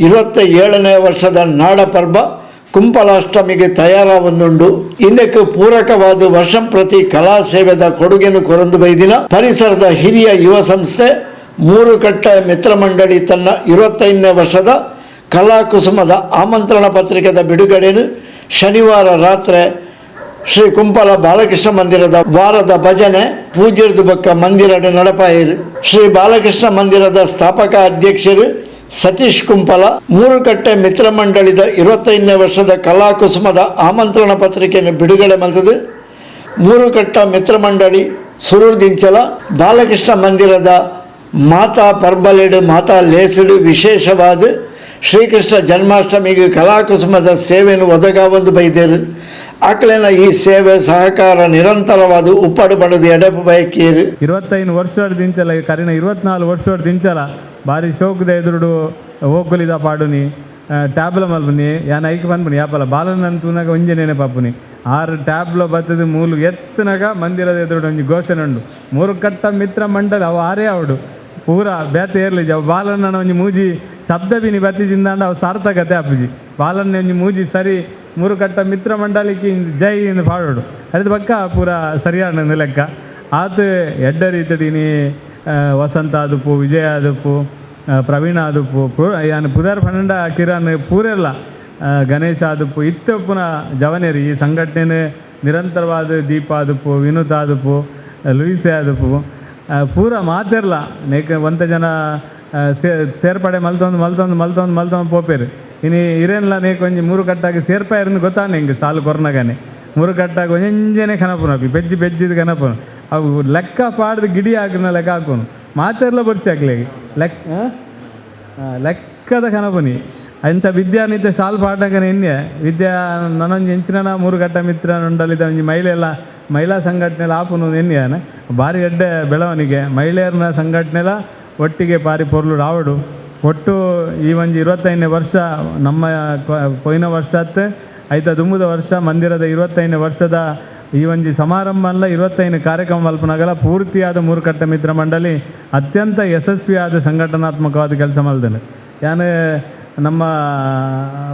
27ನೇ ವರ್ಷದ ನಾಡಪರ್ಬ ಕುಂಪಲಾಷ್ಟಮಿಗೆ ತಯಾರಾವೊಂದುಂಡು. ಇದಕ್ಕೆ ಪೂರಕವಾದ ವರ್ಷಂ ಪ್ರತಿ ಕಲಾ ಸೇವೆದ ಕೊಡುಗೆನು ಕೊರಂದು ಬೈದಿನ ಪರಿಸರದ ಹಿರಿಯ ಯುವ ಸಂಸ್ಥೆ ಮೂರುಕಟ್ಟ ಮಿತ್ರ ಮಂಡಳಿ ತನ್ನ 25ನೇ ವರ್ಷದ ಕಲಾಕುಸುಮದ ಆಮಂತ್ರಣ ಪತ್ರಿಕೆದ ಬಿಡುಗಡೆನು ಶನಿವಾರ ರಾತ್ರಿ ಶ್ರೀ ಕುಂಪಲ ಬಾಲಕೃಷ್ಣ ಮಂದಿರದ ವಾರದ ಭಜನೆ ಪೂಜೆರ್ದು ಬಕ್ಕ ಮಂದಿರಡು ನಡಪಾಯಿರು. ಶ್ರೀ ಬಾಲಕೃಷ್ಣ ಮಂದಿರದ ಸ್ಥಾಪಕ ಅಧ್ಯಕ್ಷರು ಸತೀಶ್ ಕುಂಪಲ ಮೂರುಕಟ್ಟೆ ಮಿತ್ರ ಮಂಡಳಿದ 25ನೇ ವರ್ಷದ ಕಲಾಕುಸುಮದ ಆಮಂತ್ರಣ ಪತ್ರಿಕೆಯನ್ನು ಬಿಡುಗಡೆ ಮಾಡಿದೆ. ಮೂರುಕಟ್ಟ ಮಿತ್ರ ಮಂಡಳಿ ಸುರೂರ್ದಿಂಚಲ ಬಾಲಕೃಷ್ಣ ಮಂದಿರದ ಮಾತಾ ಪರ್ಬಲೆಡು ಮಾತಾ ಲೇಸಿಡು ವಿಶೇಷವಾದ ಶ್ರೀಕೃಷ್ಣ ಜನ್ಮಾಷ್ಟಮಿಗೆ ಕಲಾಕುಸುಮದ ಸೇವೆಯನ್ನು ಒದಗಾವೊಂದು ಬೈದೇರು. ಆಕಲೇನ ಈ ಸೇವೆ ಸಹಕಾರ ನಿರಂತರವಾದ ಉಪ್ಪಾಡು ಬಡದು ಎಡೆಪು ಬಯಕೀರು. 25 ವರ್ಷದಿಂಚಲ ಕರಿನ 24 ವರ್ಷದಿಂಚಲ ಭಾರಿ ಶೋಕದ ಎದುರುಡು ಓಕುಲಿದ ಪಾಡುನಿ ಟ್ಯಾಬ್ಲ ಮಲ್ಪುನಿ ಯಾನ್ ಐಕ್ ಪನ್ಪುನಿ ಯಾಪಲ ಬಾಲನನ್ ತೂನಗ ಒಂಜಿ ನೆನಪಾಪುನಿ ಆರು ಟ್ಯಾಬ್ಲ ಬತ್ತದ ಮೂಲು ಎತ್ತನಗ ಮಂದಿರದ ಎದುರುಡು ಒಂಜಿ ಘೋಷಣೆ ಉಂಡು ಮೂರು ಕಟ್ಟ ಮಿತ್ರ ಮಂಡಲ ಅವು ಆರೇ ಅವಡು ಪೂರ ಬೇತೆ ಏರ್ಲಿಜಿ ಅವು ಬಾಲನ್ನ ಒಂಜಿ ಮೂಜಿ ಶಬ್ದ ಬಿನಿ ಬತ್ತಿಜಿಂದಾಂಡ ಅವು ಸಾರ್ಥಕತೆ ಅಪ್ಪುಜಿ ಬಾಲನ್ನ ಒಂಜಿ ಮೂಜಿ ಸರಿ ಮೂರು ಕಟ್ಟ ಮಿತ್ರ ಮಂಡಲಿಕ್ಕೆ ಜೈ ಇಂದು ಪಾಡೋಡು ಅದ ಪಕ್ಕ ಪೂರ ಸರಿಯಾದ ಲೆಕ್ಕ ಆತ ಎಡ್ಡ ರೀತಿಡಿನಿ ವಸಂತ ಆದುಪ್ಪು ವಿಜಯ ಆದುಪ್ಪು ಪ್ರವೀಣ ಆದುಪ್ಪು ಯಾನ್ ಪುದರ್ ಪನ್ನಂಡ ಕಿರಣ್ ಪೂರೆಲ್ಲ ಗಣೇಶ ಆದುಪ್ಪು ಇತ್ತ ಪುನಃ ಜವನೇರಿ ಈ ಸಂಘಟನೆ ನಿರಂತರವಾದ ದೀಪ ಆದುಪ್ಪು ವಿನೂತ್ ಆದುಪ್ಪು ಲೂಯಿಸೆ ಆದುಪ್ಪು ಪೂರ ಮಾತಿರಲ್ಲ ನೇಕ ಒಂತ ಜನ ಸೇರ್ಪಡೆ ಮಲ್ತೊಂದು ಮಲ್ತೊಂದು ಮಲ್ತೊಂದು ಮಲ್ತೊಂದು ಪೋಪೇರು ಇನಿ ಇರೇನ್ಲ ನೇಕ್ ಒಂಜಿ ಮೂರು ಕಟ್ಟಾಗಿ ಸೇರ್ಪಾಯಿರಂದು ಗೊತ್ತಾನೆ ಹಿಂಗೆ ಸಾಲು ಕೊರ್ನಗಾನೆ ಮೂರು ಕಟ್ಟಾಗಿ ಒಂಜೆಂಜನೆ ಕನಪುನು ಅಕ್ಲು ಬೆಜ್ಜಿ ಬೆಜ್ಜಿದ ಕನಪುನು ಅವು ಲೆಕ್ಕ ಪಾಡ್ದು ಗಿಡಿ ಹಾಕಿನ ಲೆಕ್ಕ ಹಾಕೋನು ಮಾತೆರ್ಲ ಬರ್ಚಿ ಅಕ್ಲೆಗೆ ಲೆಕ್ಕ ಲೆಕ್ಕದ ಕನಪುನಿ ಅಂಚ ವಿದ್ಯಾನಿತ್ಯ ಸಾಲು ಪಾಡ್ನಗನೆ ಎನ್ನೆ ವಿದ್ಯಾ ನನೊಂಜಿ ಎಂಚಿನ ಮೂರು ಕಟ್ಟ ಮಿತ್ರ ಉಂಡಲಿದ ಒಂಜಿ ಮಹಿಳೆಲ್ಲ ಮಹಿಳಾ ಸಂಘಟನೆಲ್ಲ ಆಪುನು ಎನ್ನಿಯಾನ ಭಾರಿ ಎಡ್ಡೆ ಬೆಳವಣಿಗೆ ಮಹಿಳೆಯರನ್ನ ಸಂಘಟನೆಲ್ಲ ಒಟ್ಟಿಗೆ ಬಾರಿ ಪೊರ್ಲು ರಾವಡು ಒಟ್ಟು ಈ ಒಂಜಿ 25ನೇ ವರ್ಷ ನಮ್ಮ ಪೋಯಿನ ವರ್ಷ ಅತ್ತೆ ಐತ ದುಂಬುದ ವರ್ಷ ಮಂದಿರದ 25ನೇ ವರ್ಷದ ಈ ಒಂಜಿ ಸಮಾರಂಭ ಅಲ್ಲ 25 ಕಾರ್ಯಕ್ರಮ ಮಲ್ಪನಾಗಲ ಪೂರ್ತಿಯಾದ ಮೂರುಕಟ್ಟ ಮಿತ್ರ ಮಂಡಳಿ ಅತ್ಯಂತ ಯಶಸ್ವಿಯಾದ ಸಂಘಟನಾತ್ಮಕವಾದ ಕೆಲಸ ಮಲ್ದೇನೆ. ಯಾನು ನಮ್ಮ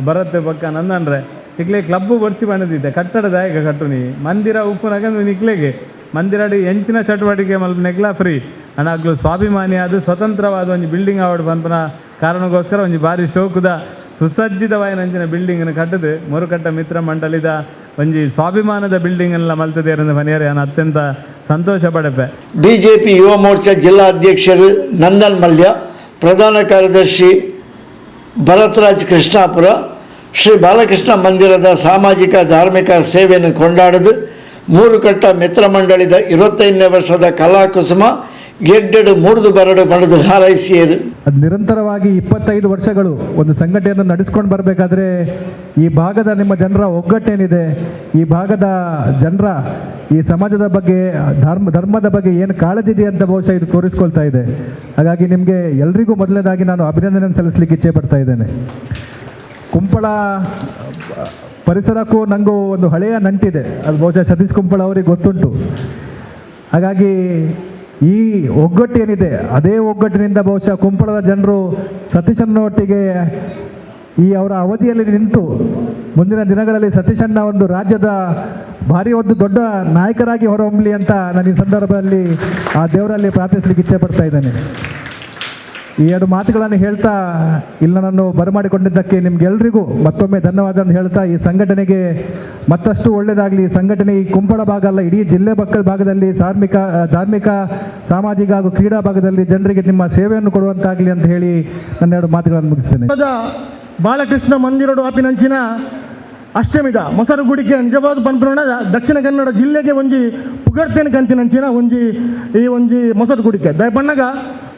ಭರತ್ ಪಕ್ಕ ನಂದನ್ರೆ ಇಕ್ಲೆ ಕ್ಲಬ್ಬು ಬರ್ಚಿ ಬಂದಿದ್ದೆ ಕಟ್ಟಡದಾಯಕ ಕಟ್ಟುನಿ ಮಂದಿರ ಉಪ್ಪುನಾಗ ನಿಕ್ಲೆಗೆ ಮಂದಿರಡಿ ಎಂಚಿನ ಚಟುವಟಿಕೆ ಮಲ್ಪನೆಗ್ಲ ಫ್ರೀ ಅಣ್ಣಾಗ್ಲು ಸ್ವಾಭಿಮಾನಿಯಾದ ಸ್ವತಂತ್ರವಾದ ಒಂಜಿ ಬಿಲ್ಡಿಂಗ್ ಆವಡ್ ಪನ್ಪುನ ಕಾರಣಕ್ಕೋಸ್ಕರ ಒಂಜಿ ಭಾರಿ ಶೋಕುದ ಸುಸಜ್ಜಿತವಾಯಿನ ಅಂಚಿನ ಬಿಲ್ಡಿಂಗ್ನ ಕಟ್ಟದು ಮುರುಕಟ್ಟ ಮಿತ್ರ ಮಂಡಳಿದ ಒಂಜಿ ಸ್ವಾಭಿಮಾನದ ಬಿಲ್ಡಿಂಗ್ ಎಲ್ಲ ಮಲ್ತದೆ ಮನೆಯವರು ನಾನು ಅತ್ಯಂತ ಸಂತೋಷ ಪಡಪೆ. ಬಿಜೆಪಿ ಯುವ ಮೋರ್ಚಾ ಜಿಲ್ಲಾ ಅಧ್ಯಕ್ಷರು ನಂದನ್ ಮಲ್ಯ, ಪ್ರಧಾನ ಕಾರ್ಯದರ್ಶಿ ಭರತ್ರಾಜ್ ಕೃಷ್ಣಾಪುರ ಶ್ರೀ ಬಾಲಕೃಷ್ಣ ಮಂದಿರದ ಸಾಮಾಜಿಕ ಧಾರ್ಮಿಕ ಸೇವೆಯನ್ನು ಕೊಂಡಾಡದು ಮೂರುಕಟ್ಟ ಮಿತ್ರ ಮಂಡಳಿದ 25ನೇ ವರ್ಷದ ಕಲಾಕುಸುಮ ಗೆಡ್ಡೆಡು ಮೂಡ್ದು ಬರಡು ಪಡೆದು ಹಾರೈಸಿಯರು. ಅದು ನಿರಂತರವಾಗಿ 25 ವರ್ಷಗಳು ಒಂದು ಸಂಘಟನೆಯನ್ನು ನಡೆಸ್ಕೊಂಡು ಬರಬೇಕಾದ್ರೆ ಈ ಭಾಗದ ನಿಮ್ಮ ಜನರ ಒಗ್ಗಟ್ಟೇನಿದೆ, ಈ ಭಾಗದ ಜನರ ಈ ಸಮಾಜದ ಬಗ್ಗೆ ಧರ್ಮದ ಬಗ್ಗೆ ಏನು ಕಾಳಜಿ ಇದೆ ಅಂತ ಬಹುಶಃ ಇದು ತೋರಿಸ್ಕೊಳ್ತಾ ಇದೆ. ಹಾಗಾಗಿ ನಿಮಗೆ ಎಲ್ರಿಗೂ ಮೊದಲನೇದಾಗಿ ನಾನು ಅಭಿನಂದನೆ ಸಲ್ಲಿಸಲಿಕ್ಕೆ ಇಚ್ಛೆ ಪಡ್ತಾ ಇದ್ದೇನೆ. ಕುಂಪಳ ಪರಿಸರಕ್ಕೂ ನನಗೂ ಒಂದು ಹಳೆಯ ನಂಟಿದೆ, ಅದು ಬಹುಶಃ ಸತೀಶ್ ಕುಂಪಳ ಅವರಿಗೆ ಗೊತ್ತುಂಟು. ಹಾಗಾಗಿ ಈ ಒಗ್ಗಟ್ಟೇನಿದೆ ಅದೇ ಒಗ್ಗಟ್ಟಿನಿಂದ ಬಹುಶಃ ಕುಂಪಳದ ಜನರು ಸತೀಶನ್ನೊಟ್ಟಿಗೆ ಈ ಅವರ ಅವಧಿಯಲ್ಲಿ ನಿಂತು ಮುಂದಿನ ದಿನಗಳಲ್ಲಿ ಸತೀಶನ್ನ ಒಂದು ರಾಜ್ಯದ ಭಾರಿ ಒಂದು ದೊಡ್ಡ ನಾಯಕರಾಗಿ ಹೊರಹೊಮ್ಮಲಿ ಅಂತ ನಾನು ಈ ಸಂದರ್ಭದಲ್ಲಿ ಆ ದೇವರಲ್ಲಿ ಪ್ರಾರ್ಥಿಸಲಿಕ್ಕೆ ಇಚ್ಛೆ ಪಡ್ತಾ ಇದ್ದೇನೆ. ಈ ಎರಡು ಮಾತುಗಳನ್ನು ಹೇಳ್ತಾ ಇಲ್ಲಿ ನನ್ನನ್ನು ಬರಮಾಡಿಕೊಂಡಿದ್ದಕ್ಕೆ ನಿಮಗೆಲ್ರಿಗೂ ಮತ್ತೊಮ್ಮೆ ಧನ್ಯವಾದ ಹೇಳ್ತಾ, ಈ ಸಂಘಟನೆಗೆ ಮತ್ತಷ್ಟು ಒಳ್ಳೆಯದಾಗಲಿ. ಈ ಸಂಘಟನೆ ಈ ಕುಂಪಳ ಭಾಗ ಅಲ್ಲ, ಇಡೀ ಜಿಲ್ಲೆ ಭಾಗದಲ್ಲಿ ಧಾರ್ಮಿಕ, ಸಾಮಾಜಿಕ ಹಾಗೂ ಕ್ರೀಡಾ ಭಾಗದಲ್ಲಿ ಜನರಿಗೆ ನಿಮ್ಮ ಸೇವೆಯನ್ನು ಕೊಡುವಂತಾಗಲಿ ಅಂತ ಹೇಳಿ ನನ್ನ ಎರಡು ಮಾತುಗಳನ್ನು ಮುಗಿಸ್ತೇನೆ. ಬಾಲಕೃಷ್ಣ ಮಂದಿರಡು ಆಪಿನಂಚಿನ ಅಷ್ಟಮಿದ ಮೊಸರು ಗುಡಿಕೆ ನಿಜವಾದ ಪನ್ಪುನ ದಕ್ಷಿಣ ಕನ್ನಡ ಜಿಲ್ಲೆಗೆ ಒಂಜಿ ಪುಗರ್ತೇನೆ ಕಂತಿನಂಚಿನ ಒಂಜಿ ಈ ಒಂಜಿ ಮೊಸರು ಗುಡಿಕೆ ದಯಪಣ್ಣಗ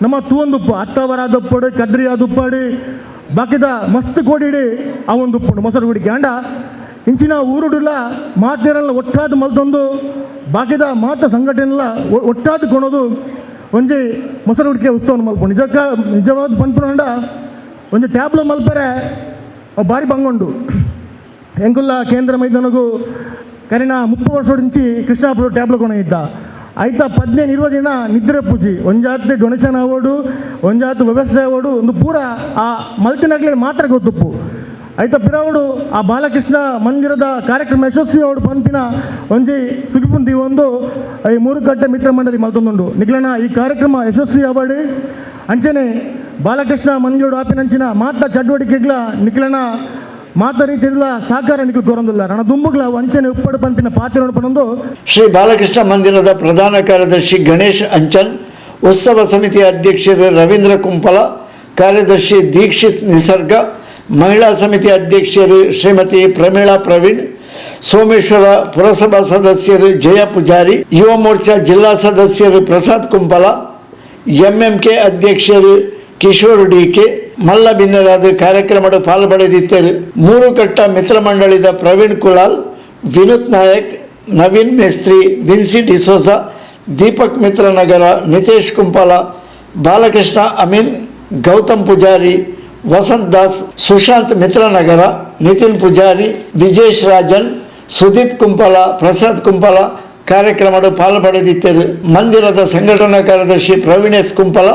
ನಮ್ಮ ತೂವೊಂದುಪ್ಪು ಅತ್ತವರ ದುಪ್ಪಡು ಕದ್ರಿಯ ದುಪ್ಪಡಿ ಬಾಕಿದ ಮಸ್ತ್ ಕೋಡಿಡಿ ಆ ಒಂದು ಉಪ್ಪುಂಡು ಮೊಸರು ಗುಡಿಕೆ ಅಂಡ ಇಂಚಿನ ಊರುಡುಲ ಮಾತೇರಲ್ಲ ಒಟ್ಟಾದ ಮಲ್ತೊಂದು ಬಾಕಿದ ಮಾತ ಸಂಘಟನೆಲ್ಲ ಒಟ್ಟಾದ ಕೊಣೋದು ಒಂಜಿ ಮೊಸರು ಗುಡಿಕೆ ಉತ್ಸವನ ಮಲ್ಪು ನಿಜಕ್ಕ ನಿಜವಾದ ಪನ್ಪುನಂಡ ಒಂಜಿ ಟ್ಯಾಬ್ಲೋ ಮಲ್ಪರೆ ಭಾರಿ ಬಂಗೊಂಡು ಎಂಕುಲ್ಲ ಕೇಂದ್ರ ಮೈದಾನಗೂ ಕರಿನ 30 ವರ್ಷ ಕೃಷ್ಣಾಪುರ ಟ್ಯಾಬ್ಲೋ ಕೊಣ ಇದ್ದ ಆಯ್ತಾ 15 20 ದಿನ ನಿದ್ರೆ ಪೂಜಿ ಒಂಜಾತ್ ಡೊನೇಷನ್ ಆವೋಡು ಒಂಜಾತ್ ವ್ಯವಸಾಯ ಆವೋಡು ಒಂದು ಪೂರ ಆ ಮಲ್ತಿನಾಗ್ಲೇ ಮಾತ್ರ ಗೊತ್ತುಪ್ಪು ಆಯ್ತಾ ಪಿರಾವಡು ಆ ಬಾಲಕೃಷ್ಣ ಮಂದಿರದ ಕಾರ್ಯಕ್ರಮ ಯಶಸ್ವಿ ಅವಡು ಪಂಪಿನ ಒಂಜಿ ಸುಗಿಪುಂದಿ ಒಂದು ಈ ಮೂರುಕಟ್ಟೆ ಮಿತ್ರ ಮಂಡಳಿ ಮಲ್ತೊಂದುಂಡು ನಿಗ್ಲನ ಈ ಕಾರ್ಯಕ್ರಮ ಯಶಸ್ವಿ ಆವಡಿ ಅಂಚನೆ ಬಾಲಕೃಷ್ಣ ಮಂದಿರೋಡು ಆಪಿನಂಚಿನ ಮಾತ ಚಟುವಟಿಕೆಗಳ ನಿಗ್ಲನ ಮಾತ ರೀತಿಯ ಸಹಕಾರ ನಿಖಲ್ ಕೋರಂದಿಲ್ಲ ರಣ ದುಂಬುಗಳ ವಂಚನೆ ಉಪ್ಪಡು ಪಂಪಿನ ಪಾತ್ರ ಪನೊಂದು. ಶ್ರೀ ಬಾಲಕೃಷ್ಣ ಮಂದಿರದ ಪ್ರಧಾನ ಕಾರ್ಯದರ್ಶಿ ಗಣೇಶ್ ಅಂಚನ್, ಉತ್ಸವ ಸಮಿತಿಯ ಅಧ್ಯಕ್ಷರು ರವೀಂದ್ರ ಕುಂಪಲ, ಕಾರ್ಯದರ್ಶಿ ದೀಕ್ಷಿತ್ ನಿಸರ್ಗ, ಮಹಿಳಾ ಸಮಿತಿ ಅಧ್ಯಕ್ಷರು ಶ್ರೀಮತಿ ಪ್ರಮೀಳಾ ಪ್ರವೀಣ್, ಸೋಮೇಶ್ವರ ಪುರಸಭಾ ಸದಸ್ಯರು ಜಯ ಪೂಜಾರಿ, ಯುವ ಮೋರ್ಚಾ ಜಿಲ್ಲಾ ಸದಸ್ಯರು ಪ್ರಸಾದ್ ಕುಂಪಲ, ಎಂಎಂಕೆ ಅಧ್ಯಕ್ಷರು ಕಿಶೋರ್ ಡಿಕೆ ಮಲ್ಲ ಭಿನ್ನರಾದ ಕಾರ್ಯಕ್ರಮದ ಪಾಲ್ಪಡೆದಿದ್ದರು. ಮೂರುಕಟ್ಟ ಮಿತ್ರ ಮಂಡಳಿದ ಪ್ರವೀಣ್ ಕುಲಾಲ್, ವಿನೋದ್ ನಾಯಕ್, ನವೀನ್ ಮೇಸ್ತ್ರಿ, ವಿನ್ಸಿ ಡಿಸೋಜಾ, ದೀಪಕ್ ಮಿತ್ರನಗರ, ನಿತೇಶ್ ಕುಂಪಲ, ಬಾಲಕೃಷ್ಣ ಅಮೀನ್, ಗೌತಮ್ ಪೂಜಾರಿ, ವಸಂತ್ ದಾಸ್, ಸುಶಾಂತ್ ಮಿತ್ರನಗರ, ನಿತಿನ್ ಪೂಜಾರಿ, ವಿಜೇಶ್ ರಾಜನ್, ಸುದೀಪ್ ಕುಂಪಲ, ಪ್ರಸಾದ್ ಕುಂಪಲ ಕಾರ್ಯಕ್ರಮದ ಪಾಲ್ಪಡೆದಿದ್ದರು. ಮಂದಿರದ ಸಂಘಟನಾ ಕಾರ್ಯದರ್ಶಿ ಪ್ರವೀಣ್ ಎಸ್ ಕುಂಪಲ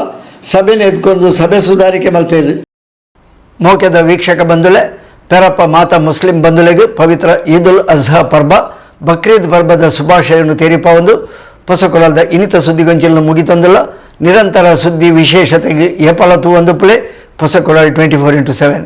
ಸಭೆ ಎದ್ಕೊಂಡು ಸಭೆ ಸುಧಾರಿಕೆ ಮಲ್ತೇರು. ಮೋಕೆದ ವೀಕ್ಷಕ ಬಂಧುಲೆ ಪೆರಪ್ಪ ಮಾತಾ ಮುಸ್ಲಿಂ ಬಂಧುಲೆಗ್ ಪವಿತ್ರ ಈದುಲ್ ಅಜ್ಹಾ ಪರ್ಬ ಬಕ್ರೀದ್ ಪರ್ಬದ ಶುಭಾಶಯವನ್ನು ತೆರಿಪಾವೊಂದು ಪೊಸಕೊಲದ ಇನಿತ ಸುದ್ದಿಗೊಂಚಿలను ಮುಗಿತೊಂದುಲ್ಲ. ನಿರಂತರ ಸುದ್ದಿ ವಿಶೇಷತೆಗೆ ಏಪಲ ತೂವೊಂದು ಪ್ಲೇ ಹೊಸಕೊಳಲ್ 24x7.